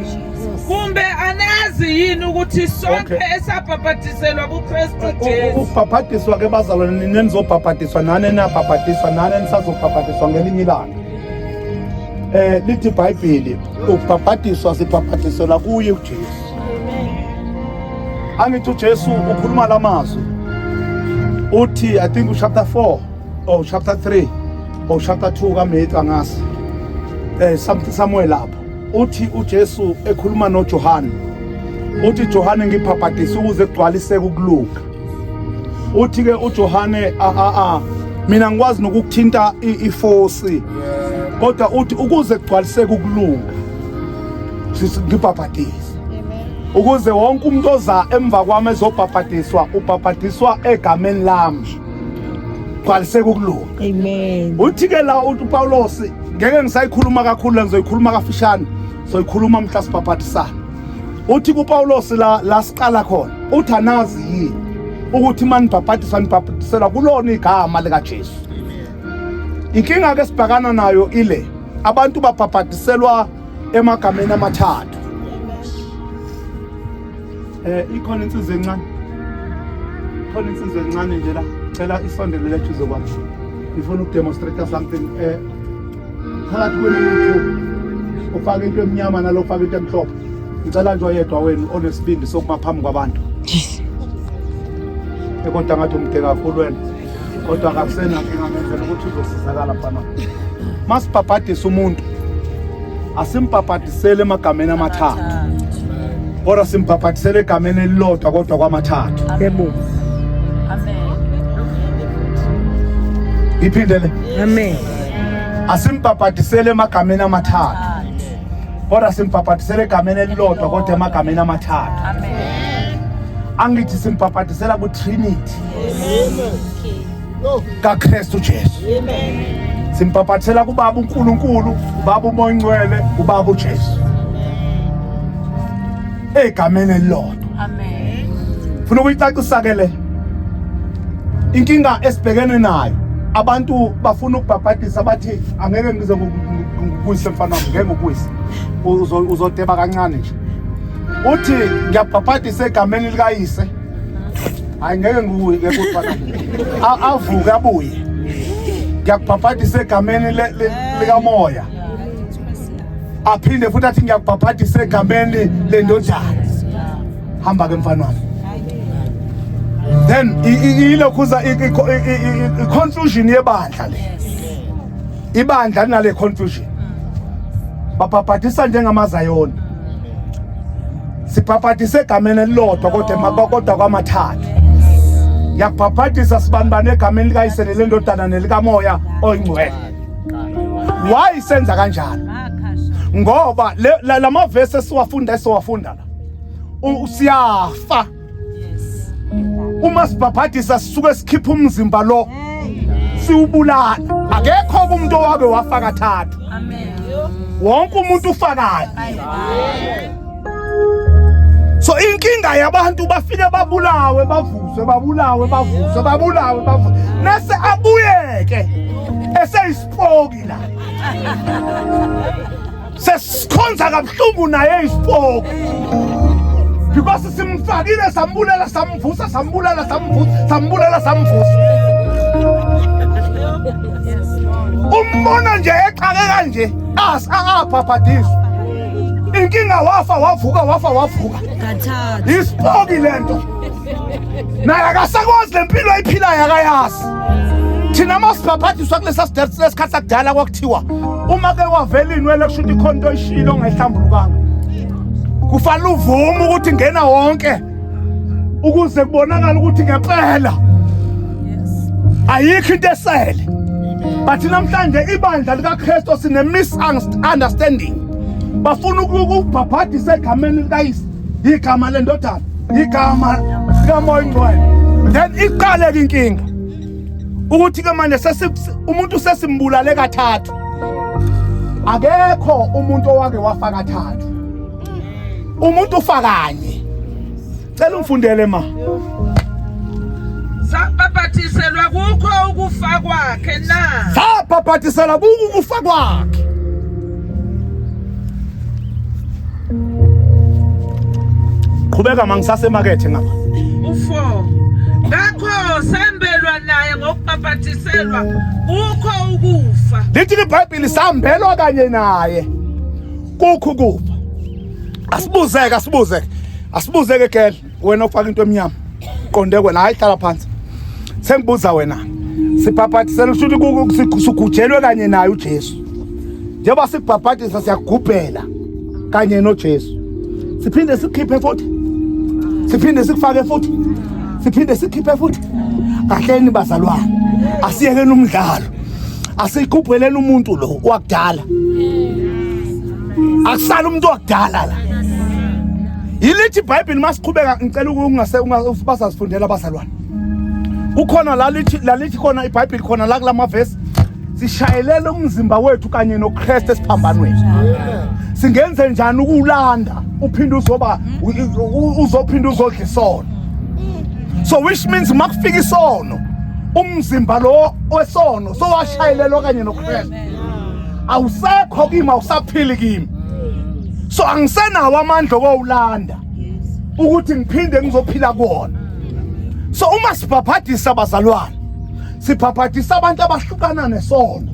kumbe anazi yini ukuthi sonke Okay. esabhabhadiselwa kuKristu Jesu Ukubhabhadiswa ke bazalwane nina nizobhabhadiswa nani enabhabhadiswa nani enisazobhabhadiswa ngelinye ilanga. Eh lithi iBhayibheli ukubhabhadiswa sibhabhadiselwa kuye uJesu. Angithi uJesu ukhuluma lamazwi. Uthi I think chapter 4 or chapter 3 or chapter 2 kaMatthew angazi. Eh something somewhere lapho. Uthi uJesu ekhuluma noJohane. Uthi Johane ngibhabhadisa ukuze kugcwaliseke ukulunga. Uthi ke uJohane a a a Mina ngikwazi nokukuthinta iforce. Kodwa uthi ukuze kugcwaliseke ukulunga ngibhabhadise. Ukuze wonke umuntu oza emva kwami ezobhabhadiswa ubhabhadiswa egameni lami. Gcwaliseke ukulunga. Amen. Uthi ke la uthi uPawulos ngeke ngisayikhuluma kakhulu la ngizoyikhuluma kafishane. Soyikhuluma mhla sibhabhadisana. Uthi kuPawulos la la siqala khona. Uthi anazi yini ukuthi manibhabhadiswa nibhabhadiselwa kulona igama likaJesu. Inkinga ke sibhakana nayo ile abantu babhabhadiselwa emagameni amathathu. Eh ikhona insizwa encane. Ikhona insizwa encane nje la. Cela isondele lethu izokwami. Ngifuna ukudemonstrate something eh phakathi kwenu niyi-two ufake into emnyama nalo ufake into emhlophe. Ngicela nje oyedwa wenu onesibindi sokuma phambi kwabantu. Eh, kodwa ngathi umde kakhulu wena. Kodwa akakusenankinga ngendlela ukuthi uzosizakala mfana. Masibhabhadisa umuntu asimbhabhadisele emagameni amathathu kodwa simbhabhadisele egameni elilodwa kodwa kwamathathu. Yebo. Iphindele. Amen. Asimbhabhadisele emagameni amathathu kodwa simbhabhadisele egameni elilodwa kodwa emagameni amathathu. Angithi simbhabhadisela ku-Trinity kaKristu Jesu. Simbhabhathela kuBaba uNkulunkulu, uBaba uMoya oNgcwele, uBaba uJesu. Egameni elilodwa. Amen. Funa ukuyicacisa ke le. Inkinga esibhekene nayo abantu bafuna ukubhabhadisa bathi angeke ngize ngikuyise mfana wami ngeke ngikuyise uzodeba kancane nje uthi ngiyabhabhadisa egameni likayise hayi ngeke ngikuye ke mfana avuke abuye ngiyakubhabhadisa egameni likamoya aphinde futhi athi ngiyakubhabhadisa egameni lendodana hamba ke mfana wami then ilokhuza i-confusion yebandla le ibandla linale confusion babhabhadisa njengamazayoni sibhabhadise egameni elilodwa kodwa kodwa kwamathathu ngiyakubhabhadisa sibanibani egameni likayise nelendodana nelikamoya oyingcwele why senza kanjalo ngoba lamavesi esiwafunda esiwafunda la siyafa uma sibhabhadisa sisuke sikhipha umzimba lo siwubulala akekho umuntu owake wafa kathathu wonke umuntu ufakayo so inkinga yabantu bafike babulawe bavuswe babulawe bavuswe babulawe bavuswe nese abuyeke eseyisipoki la sesikhonza kabuhlungu naye isipoki because simfakile sambulala samvusa sambulala samvusa sambulala samvusa umbona nje exake kanje abhabhadiswa inkinga wafa wavuka wafa wavuka isipoki lento naye akasakwazi le mpilo ayiphilayo akayazi thina masibhabhadiswa kulesa sikhathi sakudala kwakuthiwa uma ke wavela inwele kusho ukuthi ikhona into oyishilo ongayihlambulukanga kufanele uvume ukuthi ngena wonke ukuze kubonakale ukuthi ngempela ayikho into esele but namhlanje ibandla likaKristu sine misunderstanding bafuna ukubhabhadisa egameni likayise igama lendodana igama likamoya ingcwele then iqale ke inkinga ukuthi ke manje umuntu sesimbulale kathathu akekho umuntu owake wafa kathathu umuntu ufa kanye cela ungifundele ma Sabhabhathiselwa kukho ukufa kwakhe na? Sabhabhathiselwa kukho ukufa kwakhe. Qhubeka mangisasemakethe ngapha. U4. Ngakho sembelwa naye ngokubhabhathiselwa kukho ukufa. Lithi iBhayibheli sambelwa kanye naye kukho ukufa. Asibuzeke asibuzeke. Asibuzeke girl wena ofaka into emnyama. Qonde kwena hayi hlala phansi. Sengibuza wena. Sibhabhathisela usho ukuthi sigujelwe kanye naye uJesu. Njengoba sikubhabhadisa siyakugubhela kanye noJesu. Siphinde sikhiphe futhi. Siphinde sikufake futhi. Siphinde sikhiphe futhi. Kahleni bazalwane, asiyekeni umdlalo, asigubheleni umuntu lo wakudala. Akusala umuntu wakudala la. Yilithi iBhayibheli masiqhubeka, ngicela ukungase basazifundela abazalwane. Kukhona la lithi, la lithi khona iBhayibheli khona la kulamavesi, sishayelela umzimba wethu kanye noKristu esiphambanweni. Singenze njani ukulanda uphinde uzoba uzophinda uzodla isono? So which means makufika isono, umzimba lo wesono sowashayelelwa kanye noKristu, awusekho kimi, awusaphili kimi, so angisenawo amandla okowulanda ukuthi ngiphinde ngizophila kuwona. So uma sibhabhadisa abazalwane, sibhabhadisa abantu abahlukana nesono.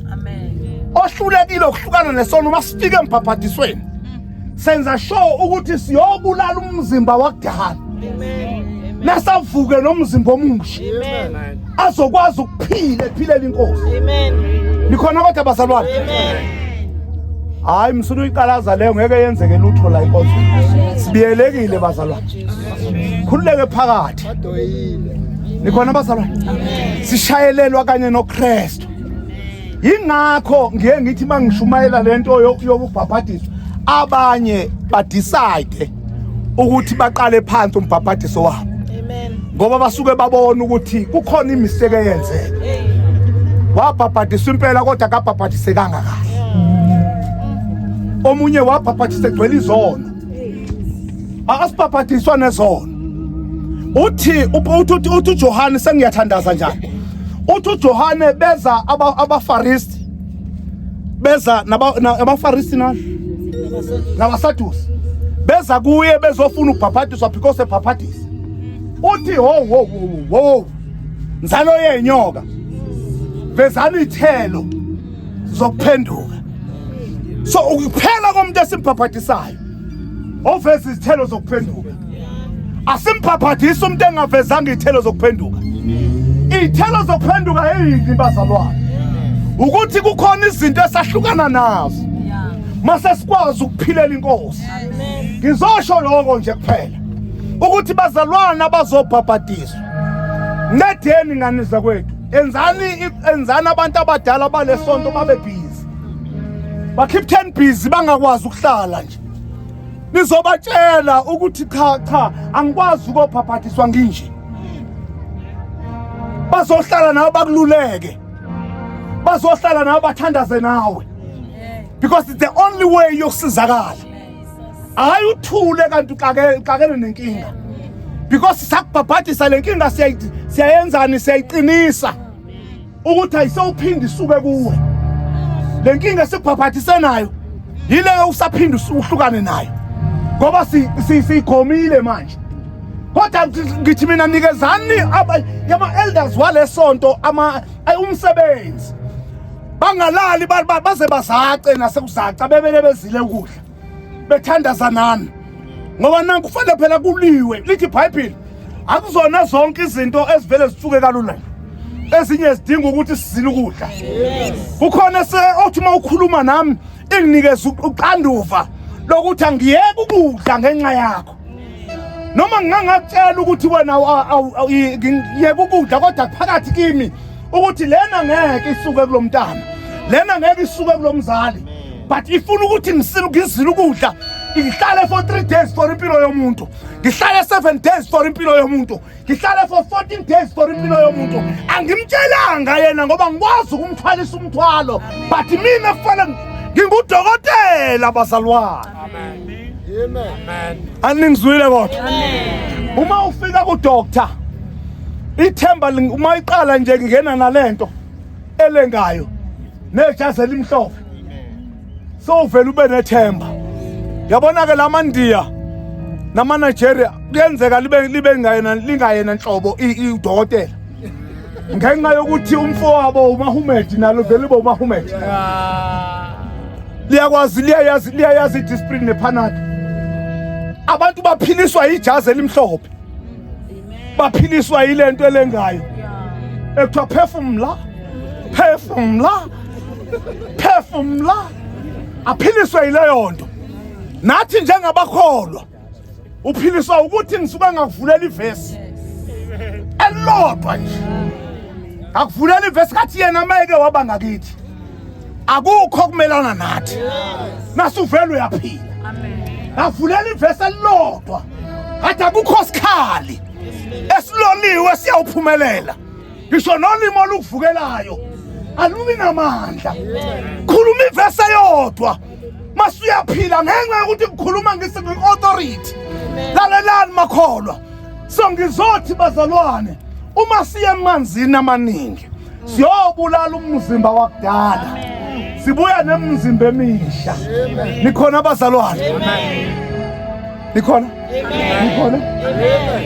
Ohlulekile ukuhlukana nesono, uma sifike embhabhadisweni senza sure ukuthi siyobulala umzimba wakudala, nasavuke nomzimba omusha azokwazi ukuphila ephilela inkosi. Nikhona kodwa bazalwane? Hayi, msulu uyiqalaza leyo, ngeke yenzeke lutho la inkonzo. Sibiyelekile bazalwane, khululeke phakathi. Nikhona bazalwane? Sishayelelwa kanye noKristu. Yingakho ngiye ngithi mangishumayela lento yokubhabhadiswa, abanye badecide ukuthi baqale phansi umbhabhadiso wabo, ngoba basuke babona ukuthi kukhona imistake eyenzeka. Wabhabhadiswa impela, kodwa akabhabhadisekanga kahle. Omunye wabhabhadisa egcwele izono. Akasibhabhadiswa nezono. Uthi uthi uthi uJohane, sengiyathandaza njani, uthi uJohane beza abaFarisi, beza nabaFarisi nani nabaSadusi, beza kuye bezofuna ukubhabhadiswa because ebhabhadisa. Uthi, ho ho ho, nzalo yenyoka, vezani ithelo zokuphenduka. So ukuphela komuntu esimbhabhadisayo oveza izithelo zokuphenduka. Asimbhabhadisa umuntu engavezanga izithelo zokuphenduka. Izithelo zokuphenduka yini bazalwane? Ukuthi kukhona izinto esahlukana nazo mase sikwazi ukuphilela inkosi. Ngizosho lokho nje kuphela ukuthi bazalwana abazobhabhadiswa, ncedeni ngani zakwethu, enzani enzani abantu abadala balesonto babe busy, ba keep 10 busy, bangakwazi ukuhlala nje. Nizobatshela ukuthi cha cha, angikwazi ukobhabhadiswa nginje. Bazohlala nawe bakululeke, bazohlala nawe bathandaze nawe, because it's the only way yokusizakala. Hayi uthule kanti uxakene nenkinga, because sakubhabhadisa le nkinga, siyayenzani, siyayiqinisa ukuthi ayisewuphinde isuke kuwe le nkinga esikubhabhadise nayo. Yile usaphinda uhlukane nayo ngoba siyigomile manje. Kodwa ngithi mina, nikezani ama-elders walesonto ama umsebenzi, bangalali baze bazace nasekuzaca, bebele bezile ukudla, bethandaza nani, ngoba nanku kufanele phela kuliwe. Lithi iBhayibheli akuzona zonke izinto ezivele zisuke kalula, ezinye zidinga ukuthi sizile ukudla. Kukhona se othi uma ukhuluma nami inginikeza uxanduva lokuthi angiyeke ukudla ngenxa yakho, noma ngingangakutshela ukuthi wena ngiyeke ukudla, kodwa phakathi kimi ukuthi lena ngeke isuke kulomntana, lena ngeke isuke kulomzali, but ifuna ukuthi ngizile ukudla, ngihlale for 3 days for impilo yomuntu, ngihlale 7 days for impilo yomuntu, ngihlale for 14 days for impilo yomuntu. Angimtshelanga yena ngoba ngikwazi ukumthwalisa umthwalo, but mina kufanele ngingudokotela bazalwane. Amen. Aningizwile kodwa? Uma ufika ku-doctor, ithemba uma iqala nje ngena nalento elengayo nejazi elimhlophe, sowuvela ube nethemba. Yabona ke lamandiya nama Nigeria, kuyenzeka libe ngayena lingayena nhlobo udokotela, ngenxa yokuthi umfowabo uMahumed nalo vele libe uMahumed, liyakwazi, liyayazi idiscipline nephanado. Abantu baphiliswa ijazi elimhlophe, baphiliswa yilento elengayo ekuthiwa phefumla, phefumla, phefumla, aphiliswe yileyo nto. Nathi njengabakholwa uphiliswa ukuthi ngisuke ngakuvulela ivesi elilodwa nje. Akuvulela ivesi kathi yena mayeke waba ngakithi. Akukho kumelana nathi. Nasuvela uyaphila. Amen. Avulela ivesi elilodwa. Athi akukho sikhali esiloliwe siyawuphumelela. Ngisho nolimo olukuvukelayo alubi namandla. Khuluma ivesi eyodwa. Masuyaphila ngenxa yokuthi ngikhuluma ngise authority. Lalelani makholwa. So ngizothi bazalwane uma siye emanzini amaningi siyobulala umzimba wakudala sibuya nemizimba emisha. Nikhona bazalwane? Nikhona? Nikhona?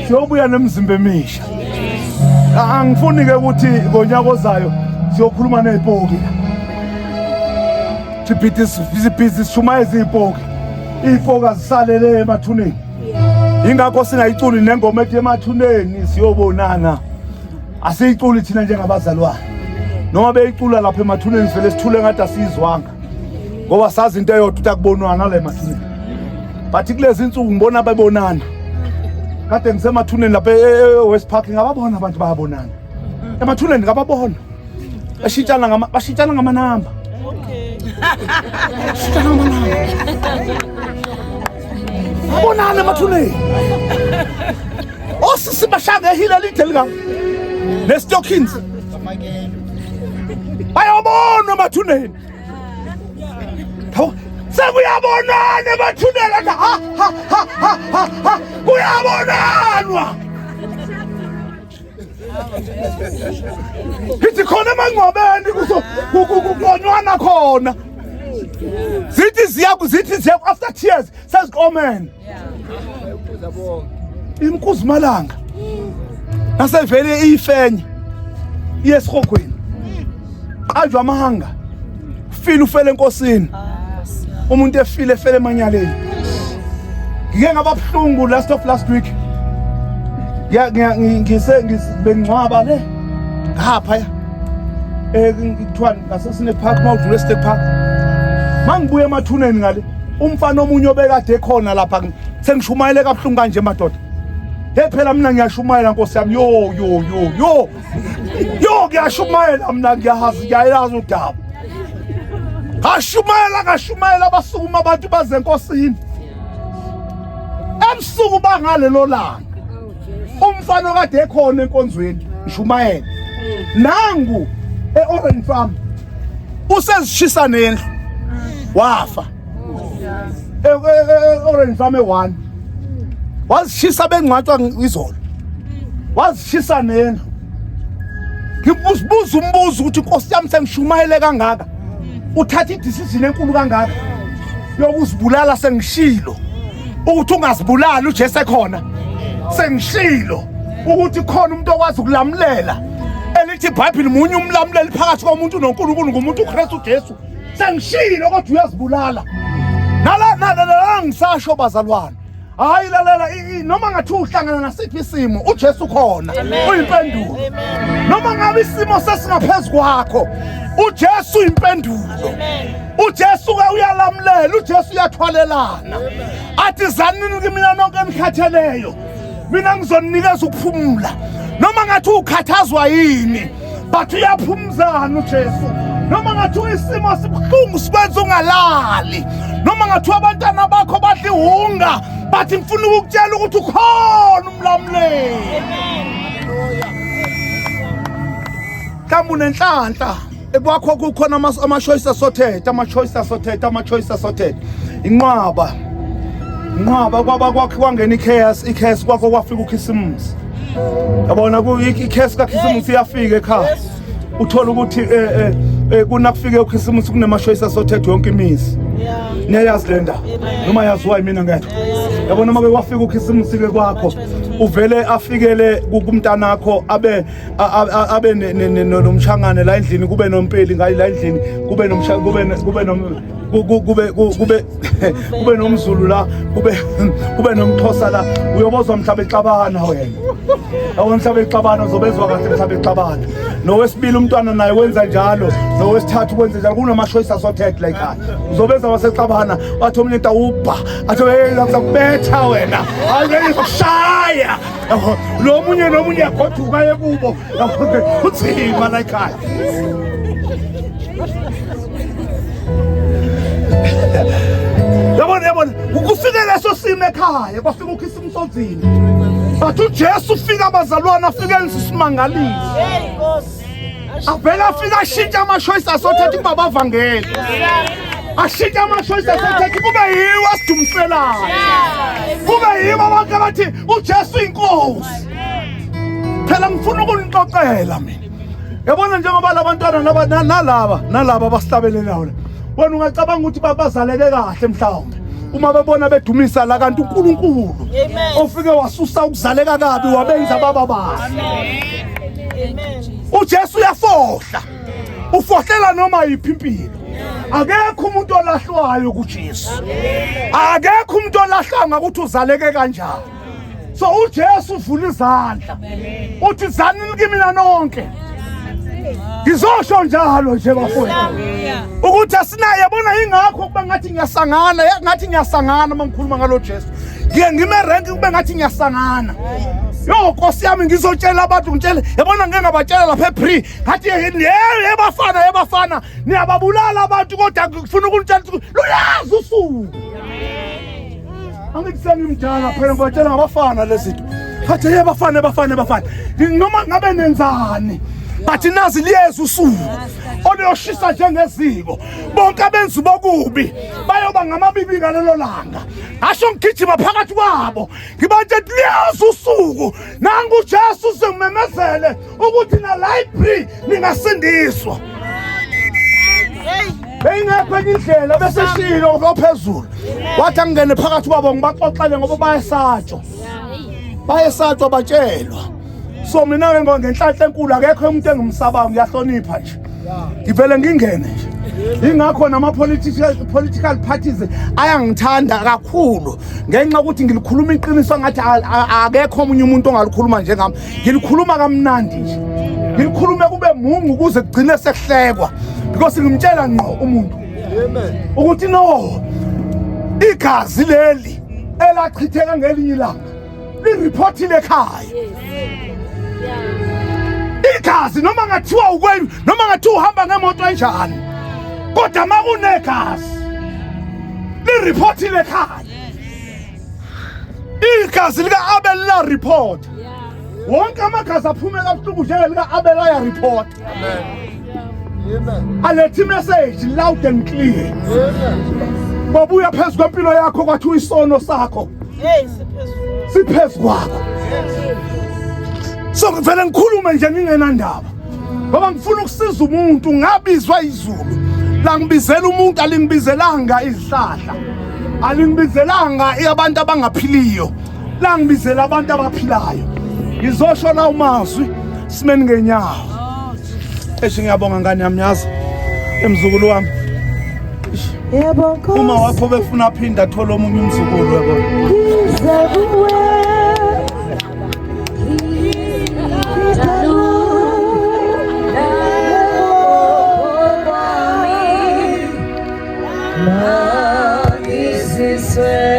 Siyobuya nemizimba emisha. Angifuni ke ukuthi ngonyaka ozayo siyokhuluma nezipoki. Sibhithi sibhizi sishumayeza izipoki. Izipoki azisalele emathuneni. Ingakho singayiculi nengoma ethi emathuneni siyobonana. Asiyiculi thina njengabazalwane. Noma beyicula lapha emathuneni sivele sithule ngathi asiyizwanga. Ngoba sazi into eyodwa ukuthi akubonwana la emathuneni. But kulezi insuku ngibona bebonana. Kade ngisemathuneni lapha e-West Park ngababona abantu bayabonana. Emathuneni ngababona. Bashintshana ngama bashintshana ngamanamba. Okay. Bashintshana ngamanamba. Babonana emathuneni. Osisi bashaya ngehila elide lingaka. Nestockings. Bayabonwa emathuneni. Hawu, sekuyabonana emathuneni athi ha ha ha ha ha ha kuyabonanwa. Ngithi khona emangcwabeni kuzo kukonywana khona. Zithi ziya zithi ziya after tears seziqomene. Imkuzimalanga. Nasevele iyifenye. Iye esihogweni. Qanjwa amahanga. File ufele enkosini. Umuntu efile efele emanyaleni. Ngike ngaba buhlungu last of last week. Ngise bengcwaba le ngapha ya. Eh kuthiwa ngasesine park mawudlula eState Park. Mangibuya emathuneni ngale umfana omunye obekade ekhona lapha sengishumayele kabuhlungu kanje madoda. Hey phela mina ngiyashumayela Nkosi yami yo yo yo yo. Yo ngiyashumayela mina ngiyahazi ngiyayazi udaba. Ngashumayela ngashumayela basukuma abantu baze enkosini. Ebusuku bangalelo langa umfana okade ekhona enkonzweni ngishumayela. Nangu eOrange Farm usezishisa nendlu wafa. E-Orange Farm e1 wazishisa bengcwatshwa izolo wazishisa nendlu ngibuza umbuzo ukuthi inkosi yami sengishumayele kangaka uthatha idecision enkulu kangaka yokuzibulala sengishilo ukuthi ungazibulali uJesu ekhona sengishilo ukuthi khona umuntu okwazi ukulamulela elithi iBhayibheli munye umlamuleli phakathi komuntu noNkulunkulu ngumuntu uKristu Jesu sengishilo kodwa uyazibulala nala nala ngisasho bazalwane hayi lalela noma ngathi uhlangana nasiphi isimo uJesu khona uyimpendulo noma ngabe isimo sesingaphezu kwakho uJesu uyimpendulo uJesu ke uyalamulela uJesu uyathwalelana athi zanini kimina nonke enikhatheleyo mina ngizoninikeza ukuphumula noma ngathi ukhathazwa yini but uyaphumzana uJesu noma ngathiwa isimo sibuhlungu sikwenza ungalali noma ngathiwa abantwana bakho badla ihunga but ngifuna ukukutshela ukuthi ukhona umlamuleli mhlawumbe unenhlanhla ekwakho kukhona ama-choice asothethe ama-choice asothethe ama-choice asothethe inqwaba inqwaba kwaba kwakhe kwangena i-chaos i-chaos kwakho kwafika ukhisimusi yabona i-chaos kakhisimusi iyafika ekhaya uthola ukuthi eh, eh, eh, kunakufike ukhisimusi kunema-choice asothethe yonke imizi niyayazi le ndaba noma yaziwa yimina ngedwa yabona uma ke kwafika ukhisimusi-ke kwakho uvele afikele kumntanakho abe abe nomshangane la endlini kube nompeli ngayi la endlini kube nomsha kube kube nom Kube kube kube nomZulu la, kube nomXhosa la, uyobozwa mhla bexabana wena. Yabo, mhla bexabana uzobezwa kahle mhla bexabana. Nowesibili umntwana naye wenza njalo, nowesithathu wenza njalo. Kunama-choice assorted la ekhaya, uzobeza wasexabana, wathi omunye into awubha, athi, "Hey, ngizakubetha wena, hayi, ngizokushaya." Yabo, lo munye nomunye yagoduka yekubo. Yabo, kunzima la ekhaya. Yabona, yabona, kufike leso simo ekhaya, kwafika uKhisimusi onzima, but uJesu ufika, abazalwane, afike enza isimangaliso. Hey Nkosi. Avele afike ashintshe ama-choice asothetha kuba abavangeli, ashintshe ama-choice asothetha kube yiwo asidumiselayo, kube yibo abantu abathi uJesu inkosi. Phela ngifuna ukunixoxela mina, yabona, njengoba labantwana nalaba abasihlabelelayo la, wena ungacabanga ukuthi bazaleke kahle mhlawumbe uma bebona bedumisa la, kanti uNkulunkulu ofike wasusa ukuzaleka kabi wabenza baba bahle. UJesu uyafohla, ufohlela noma yiphi impilo. Akekho umuntu olahlwayo kuJesu, akekho umuntu olahlanga ukuthi uzaleke kanjani. So uJesu uvula izandla, uthi, "Zanini kimi nonke." Ngizosho njalo nje, bafowethu, ukuthi asinaye, yabona, ingakho kuba ngathi ngiyasangana, ngathi ngiyasangana uma ngikhuluma ngalo Jesu. Ngiye ngime renki kube ngathi ngiyasangana. Yo Nkosi yami, ngizotshela abantu, ngitshele, yabona, ngike ngabatshela lapha ePre, ngathi, "Ye bafana, ye bafana, niyababulala abantu, kodwa ngifuna ukunitshela ukuthi luyazi usuku." Angithi sengimdala phela, ngibatshela ngabafana lezi zinto. Ngathi, "Ye bafana, bafana, bafana, noma ngabe nenzani, but nazi liyeza usuku oluyoshisa njengeziko. Bonke abenzi bokubi bayoba ngamabibi ngalelo langa." Asho ngigijima phakathi kwabo, ngibatshela, "Liyeza usuku, nangu uJesu uzongimemezele ukuthi na library ningasindiswa." Beyingekho enye indlela, bese shilo ophezulu, wathi angene phakathi kwabo ngibaxoxele ngoba bayesatshwa, bayesatshwa, batshelwa. So mina-ke ngenhlanhla enkulu akekho umuntu engimsabayo, ngiyahlonipha nje, ngivele ngingene nje. Ingakho nama-political political parties ayangithanda kakhulu, ngenxa yokuthi ngilikhuluma iqiniso ngathi akekho omunye umuntu ongalikhuluma njengami. Ngilikhuluma kamnandi nje, ngilikhulume kube mungu ukuze kugcine sekuhlekwa, because ngimtshela ngqo umuntu ukuthi no, igazi leli elachitheka ngelinye ilanga liriphothile ekhaya. Igazi, noma ngathiwa ukwenu, noma ngathiwa uhamba ngemoto enjani, kodwa ma kunegazi liriphothile ekhaya. Igazi lika-Abel la-report. Wonke amagazi aphume kabuhlungu njengelika-Abel aya-report, alethe i-message loud and clear. Babuya phezu kwempilo yakho, kwathiwa isono sakho Hey, siphezulu. siphezu kwakho. So ngivele ngikhulume nje ngingenandaba, ngoba ngifuna ukusiza umuntu. Ngabizwa izulu, langibizela umuntu, alingibizelanga izihlahla, alingibizelanga abantu abangaphiliyo, langibizela abantu abaphilayo. Ngizosho la umazwi, simeni ngenyawo. Esho, ngiyabonga ngane yami, yazi, emzukulu wami. Yebo Nkosi. Uma wakho befuna aphinda athole omunye umzukulu, yabo. Ngiza kuwe. Ngiza Mangisiswe.